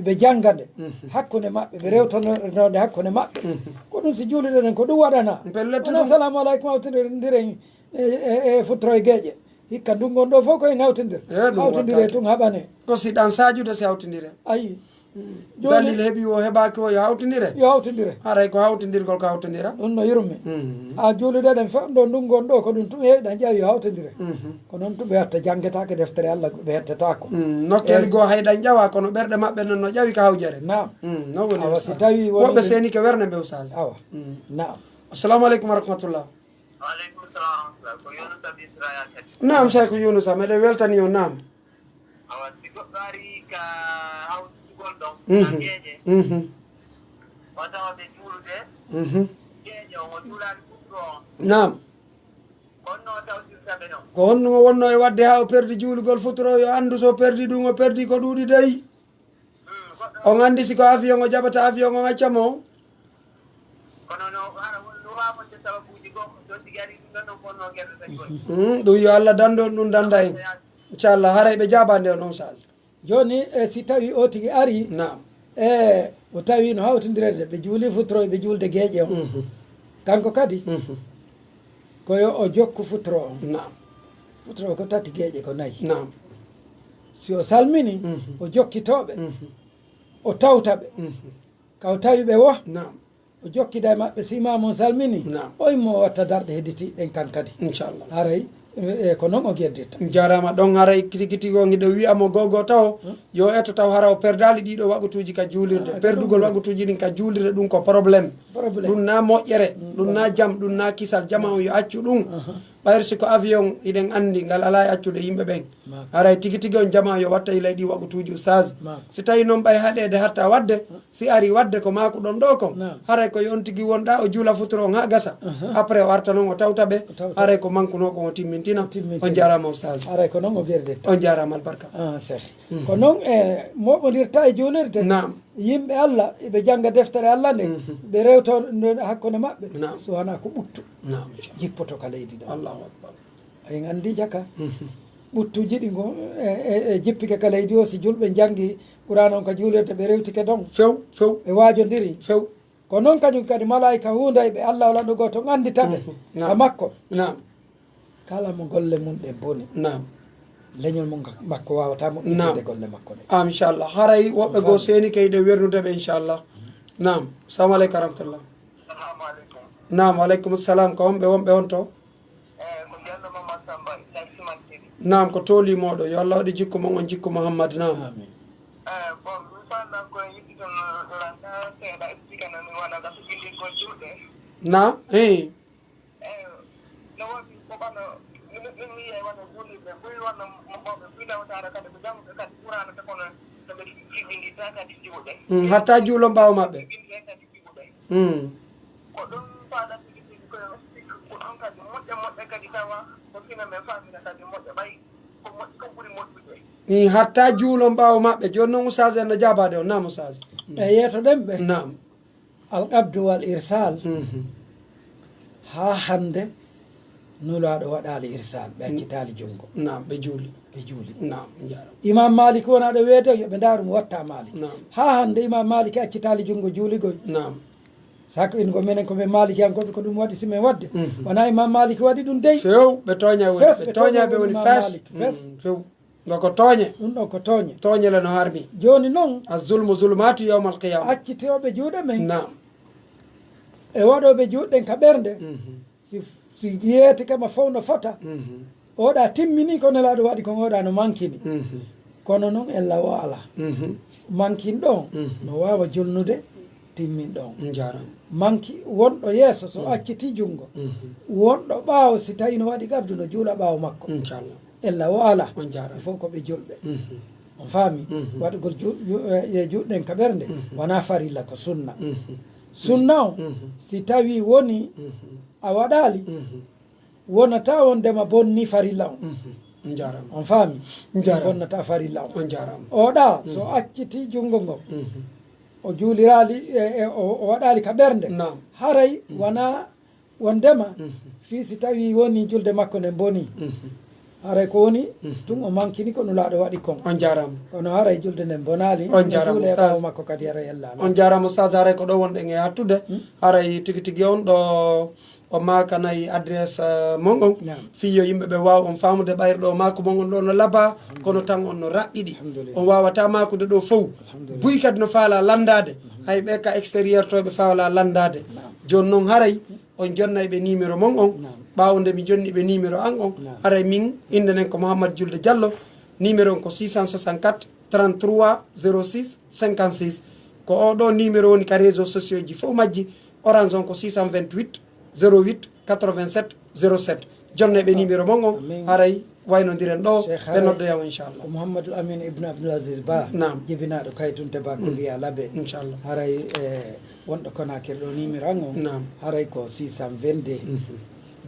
Ɓe jannga nde, mhm, hakkunde maɓɓe, ɓe rewtono nde hakkunde maɓɓe. Mhm. Ko ɗum si juuluɗen ɗen, ko ɗum waɗanaa. Pellet ɗum. Wonaa salaamu aleykum, hawtindiren e, e, e futtoro e geeƴe. Hikka ndun ngon ɗoo fof ko en hawtindira. Eh, ɗum hawtindire waɗataa. Tun haɓane. Ko si ɗan saajude si hawtindire. Ayi. Mm. Jooni dalil heɓi o heɓaaki o yo hawtindire. Yo hawtindire. Haray ko hawtindirgol ko hawtindira. Ɗum no yurmi. Mm. A juuluɗe ɗen fof ɗo ndun ngon ɗoo ko ɗum tun heɗan ƴawi yo hawtindire. Mhm. Ko non tun ɓe watta janngetaake deftere Allah ɓe hettetaako. Mm. Nokkeeli goo hay ɗan ƴawa kono ɓerɗe maɓɓe non no ƴawi ka hawjere. Naam. Mm. Non woni. Awa si tawi woni woɓɓe seenike werne ɓe ustaz. Awa. Mm. Naam. Assalamu aleykum wa rahmatullah. Waaleykum salaam wa rahmatullah. Ko Yunusa Bisra ya kadi. Naam, Cheikh Yunusa, meɗen weltani on, naam. Awa, si goɗɗo ari ka hawtugol ɗon, mhm, ka geeƴe. Mhm. O tawa ɓe juulude, mhm, geeƴe on, o juulaali futuro on. Naam. Ko honno o tawtirta ɓe non? Ko honno o wonno e waɗde haa o perdi juulugol futuro, yo anndu so o perdi ɗum, o perdi ko ɗuuɗi dey. On anndi si ko avion o jaɓata avion on acca mo? Kono no hara won no waafonde sababuuji goo, ko ɗon tigi ari ɗum ɗon ɗon ko honno gerde tagi woni. Hmm, ɗum yo Allah dandu on, ɗum danda en. Inchallah, haray ɓe jaabaande on on saas. Jooni, e si tawi o tigi ari, naam, e o tawi no hawtindirede, ɓe juuli futuro, ɓe juulde geeƴe on. Mhm. Kanko kadi, mhm, ko yo o jokku futuro on. Naam. Futuro ko tati, geeƴe ko nayi. Naam. Si o salmini, mhm, o jokkitoo ɓe, mhm, o tawta ɓe. Mhm. Ka o tawi ɓe wo, naam, o jokkida e maɓɓe, si imaamu on salmini, naam, o immo o watta darɗe hedditiiɗe ɗen kan kadi. Inchallah. Haray, e, e, ko non o geddirta. Jaaraama ɗon, haray tigi tigi on hiɗo wi'a mo gogo taw, hmm, yo etto taw hara o perdaali ɗiɗo waqutuuji ka juulirde. Ah, perdugol ɗum waqutuuji ɗin ka juulirde ɗum ko problème. Problème. Ɗum na moƴƴere, hmm, ɗum na jam, ɗum na kisal. Jama on yo accu ɗum. Aha. Ɓayri si ko avion, hiɗen anndi ngal alaa e accude yimɓe ɓen. Maa. Haray tigi tigi on jamaa yo watta ilay ɗi waqutuuji, ustaz. Maa. Si tawi non ɓay haɗeede hatta waɗde, si ari waɗde ko maaku ɗon ɗoo kon, naam, haray ko yo on tigi wonɗa o juula futuro on haa gasa. Aha. Après o arta non o tawta ɓe. O tawta. Haray ko mankunoo kon o timmintina. O timmintina. On jaaraama, ustaz. Haray ko non o gerdirta. On jaaraama, albarka. Ah, seh. Mhm. Ko non e moɓondirta e juulirde. Naam. Yimɓe Allah, ɓe jannga deftere Allah nde, mhm, ɓe rewto nde hakkunde maɓɓe. Naam. So wanaa ko ɓuttu, naam, inchallah, jippoto ka leydi ɗon. Allahu akbar. En anndi jaka. Mhm. Ɓuttuuji ɗi ngo, e, e, e jippike ka leydi o, si julɓe njanngi Qur'aana on ka juulirde, ɓe rewtike ɗon. Few, few. Ɓe waajondiri. Few. Ko non kañum kadi malaa'ika huunday ɓe, Allah o lanɗo gooto on anndita ɓe, mhm, naam, ka makko. Naam. Kala mo golle mun ɗen boni. Naam. Leñol mun ka makko waawataa moƴƴitinde, naam, golle makko ɗen. Ah, inchallah. Haray woɓɓe goo seeni kay ɗe wernude ɓe, inchallah. Naam. Salamu aleykum wa rahmatullah. Salamu aleykum. Naam, wa aleykum salam. Ko homɓe wonɓe on to? Eh, ko Ceerno Mamad Samba, Taxi Martini. Naam, ko tooli mooɗon. Yo Allah waɗi jikku mon on jikku Muhammad, naam. Amin. Eh, bon, mi faala ko yiɗi ton lanta seeɗa explique na mi wona ka fijindingol julɓe. Na? Eh. Eh, no woni ko ɓano, min, min mi yi'ay wona julɓe, buy wona mo, mo, ɓe buy lawtaare kadi, ɓe jannguɓe kadi Qur'aana, te kono no ɓe fijindita kadi juuɗe. Mm, hatta juulon ɓaawo maɓɓe. Fijindita kadi juuɗe. Mm. Ko ɗum faala tigi tigi ko yo explique ko ɗon kadi moƴƴa moƴƴa kadi tawa ko fina men faamina kadi moƴƴa ɓay ko moƴƴi ko ɓuri moƴƴude. Ii, hatta juulon ɓaawo maɓɓe. Jooni non ustaz en no jaabaade on. Naam, ustaz. Mm. E yeetoɗen ɓe. Naam. Al qabdu wal irsal. Mhm. Haa hannde Nulaaɗo waɗaali irsaal, ɓe accitaali junngo. Naam, ɓe juuli. Ɓe juuli. Naam, on jaaraama. Imaam Maalik wonaa ɗo weedo, yo ɓe ndaaru mo watta Maalik. Naam. Haa hannde Imaam Maalik accitaali junngo juuligol. Naam. Sako en ko menen ko men Maalikiyankooɓe, ko ɗum waɗi si men waɗde. Mhm. Wonaa Imaam Maalik waɗi ɗum dey. Few, ɓe tooña woni, fes, ɓe ɓe tooña tooña ɓe woni Imaam fes. Maalik, fes. Mhm, few. Ɗo ko tooñe. Ɗum ɗo ko tooñe. Tooñe le no harmi. Jooni non, Az-zulmu zulumaatu yawmal qiyaama. Accitooɓe juuɗe men. Naam. E waɗooɓe juuɗe ɗen ka ɓernde. Mhm. Si, si yeeti kama fow no fota. Mhm. Oɗa timmini ko Nelaaɗo waɗi kon, oɗa no mankini. Mhm. Kono non ella wo alaa. Mhm. Mankinɗo on Mhm. no waawa julnude, timminɗo on. On jaaraama. Manki wonɗo yeeso so Mhm. acciti junngo. Mhm. Wonɗo ɓaawo si tawi no waɗi qabdu no juula ɓaawo makko. Inchallah. Ella wo alaa. On jaaraama. Il faut ko ɓe julɓe. Mhm. On faami? Mhm. Waɗugol ju-, ju-, eh, eh, juuɗe ɗen ka ɓernde Mhm. wonaa farilla, ko sunna. Mhm. Sunna on, Mhm. si tawi woni Mhm. a waɗaali, Mhm. wonata wondema bonni farilla on. Mhm. On jaaraama. On faami? On jaaraama. Bonnata farilla on. On jaaraama. Oɗa, so Mhm. acciti junngo ngon, Mhm. o juuliraali, e, e, o, o waɗaali ka ɓernde. Naam. Haray Mhm. wonaa wondema, Mhm. fii si tawi woni julde makko nden bonii. Mhm. Haray ko woni, Mhm. tun o mankini ko Nulaaɗo waɗi kon. On jaaraama. Kono haray julde nden bonaali, On no jaaraama, juulee Ustaaz. ɓaawo makko kadi haray ella alaa. On jaaraama, Ustaaz, haray ko ɗo wonɗen e hattude. Hmm? Haray tigi tigi on ɗo o maakanay adresse, eh, mon on. Naam. Fii yo yimɓe ɓe waaw on faamude ɓayri ɗo maaku mon on ɗo no labaa, kono tan on no raɓɓiɗi. Alhamdulillah. On waawata maakude ɗo fow. Alhamdulillah. Buy kadi no faalaa lanndaade. Mhm. Hay ɓe ka extérieur to ɓe faalaa lanndaade. Naam. Jooni non haray on jonnay ɓe numéro mon on. Naam. Ɓaawo nde mi jonni ɓe numéro an on, Naam. haray min innde nden ko Mouhammad Julde Diallo. Numéro on ko six cent soixante-quatre, trente-trois, zéro six, cinquante-six. Ko oo ɗoo numéro woni ka réseaux sociaux ji fow majji. Orange on ko six cent vingt-huit, zéro huit, quatre-vingt-sept, zéro sept. Jonnay ɓe numéro mon on, Amin. haray waynondiren ɗoo, Cheikh, ɓe haray noddoya on, inchallah. Ko Mouhamadou Amine Ibn Abdoul Aziz Ba, Naam. jibinaaɗo Kaytunte Ba, Mm. Kuliya Labe. Inchallah. Haray, eh, wonɗo Conakry ɗo, numéro an on, Naam. haray ko six cent vingt-deux, Mhm.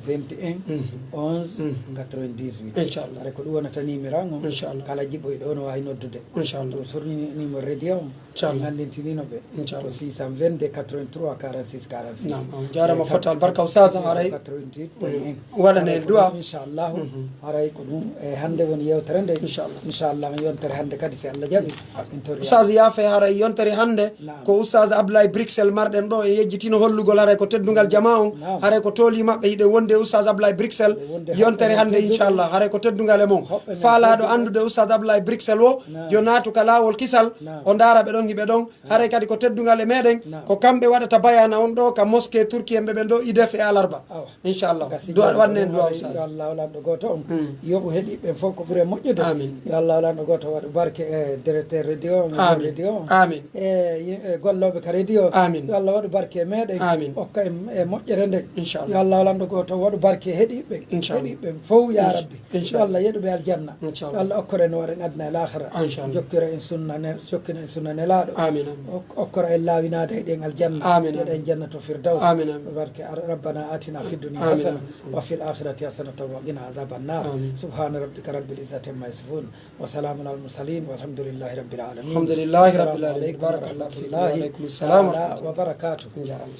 vingt et un, Mhm. onze, Mhm. quatre-vingt-dix-huit. Inchallah. Haray ko ɗum wonata numéro an on. Inchallah. Kala jiɓoyɗo on, no waawi noddude. Inchallah. Ɗum surni numéro radio on. Inchallah. En anndintinino ɓe. Inchallah. Ko six cent vingt-deux, quatre-vingt-trois, quarante-six, quarante-six. Naam, on jaaraama. Eh, fotal barka Ustaaz, haray quatre-vingt-huit point un. Waɗanee Haray ko du'a. ɗum, inchallahu. Mhm. Haray ko ɗum, e hannde woni yewtere nde. Inchallah. Inchallah, yontere hannde kadi, si Allah jaɓi, en tori Ustaaz, yaafe, haray yontere hannde Naam. ko Ustaaz Abdoulaye Bruxelles marɗen ɗo, e yejjitino hollugol haray ko teddungal jamaa on, Naam. haray ko tooli maɓɓe hiɗen wonde Ustaaz Abdoulaye Bruxelles, Hiɗen wonde yontere hoɓɓe hannde, tedduɓe. Inchallah, haray ko teddungal e mon. Hoɓɓe men Faalaaɗo tedduɓe. anndude Ustaaz Abdoulaye Bruxelles o, Naam. yo naatu ka laawol kisal, Naam. o ndaara ɓe ɗon, hiɓe ɗon. Haray kadi ko teddungal e meɗen, Naam. ko kamɓe waɗata bayaana on ɗo ka mosquée Turki en ɓe ɓen ɗo, idef e alarba. Awa. Inchallah. Gasi, Du'a, waɗnen du'a, Ustaaz. Yo Allah lanɗo gooto on Mm. yoɓu heɗiiɓe ɓen fof ko ɓuri e moƴƴude. Amin. Yo Allah lanɗo gooto waɗu barke e directeur radio on, e Amin. radio on. Amin. E yim-, e gollooɓe ka radio. Amin. Yo Allah waɗu barke e meɗen. Amin. Okka en e moƴƴere nden. Inchallah. Yo Allah lanɗo gooto waɗu barke e heɗiiɓe ɓen. Inchallah. Heɗiiɓe ɓen fof, ya Inch-, Rabbi. Yo Inchallah. Allah yeɗu ɓe aljanna. Inchallah. Yo Allah okkore no waɗen aduna e laakhira. Inchallah. Jokkira en sunna ne-, jokkina en sunna Nelaaɗo. Amin, amin. Ok-, okkora en laawinaade e ɗen aljanna. Amin, amin. Yeɗa en jannatul firdaws. Amin, amin. Barke ar-, Rabbana atina fid dunya Amin, hasana amin. wa fil akhirati hasanatan wa qina adhaban nar. Amin. Subhana rabbika rabbil izzati amma yasifun. Wa salamun alal mursalin. Walhamdulillahi rabbil alamin. Alhamdulillahi rabbil alamin. Assalamu alaikum Barakallahu fiik. Wa rahmatullahi alaikum assalam wa ta'ala rahmatullah. wa barakatuh. On jaaraama.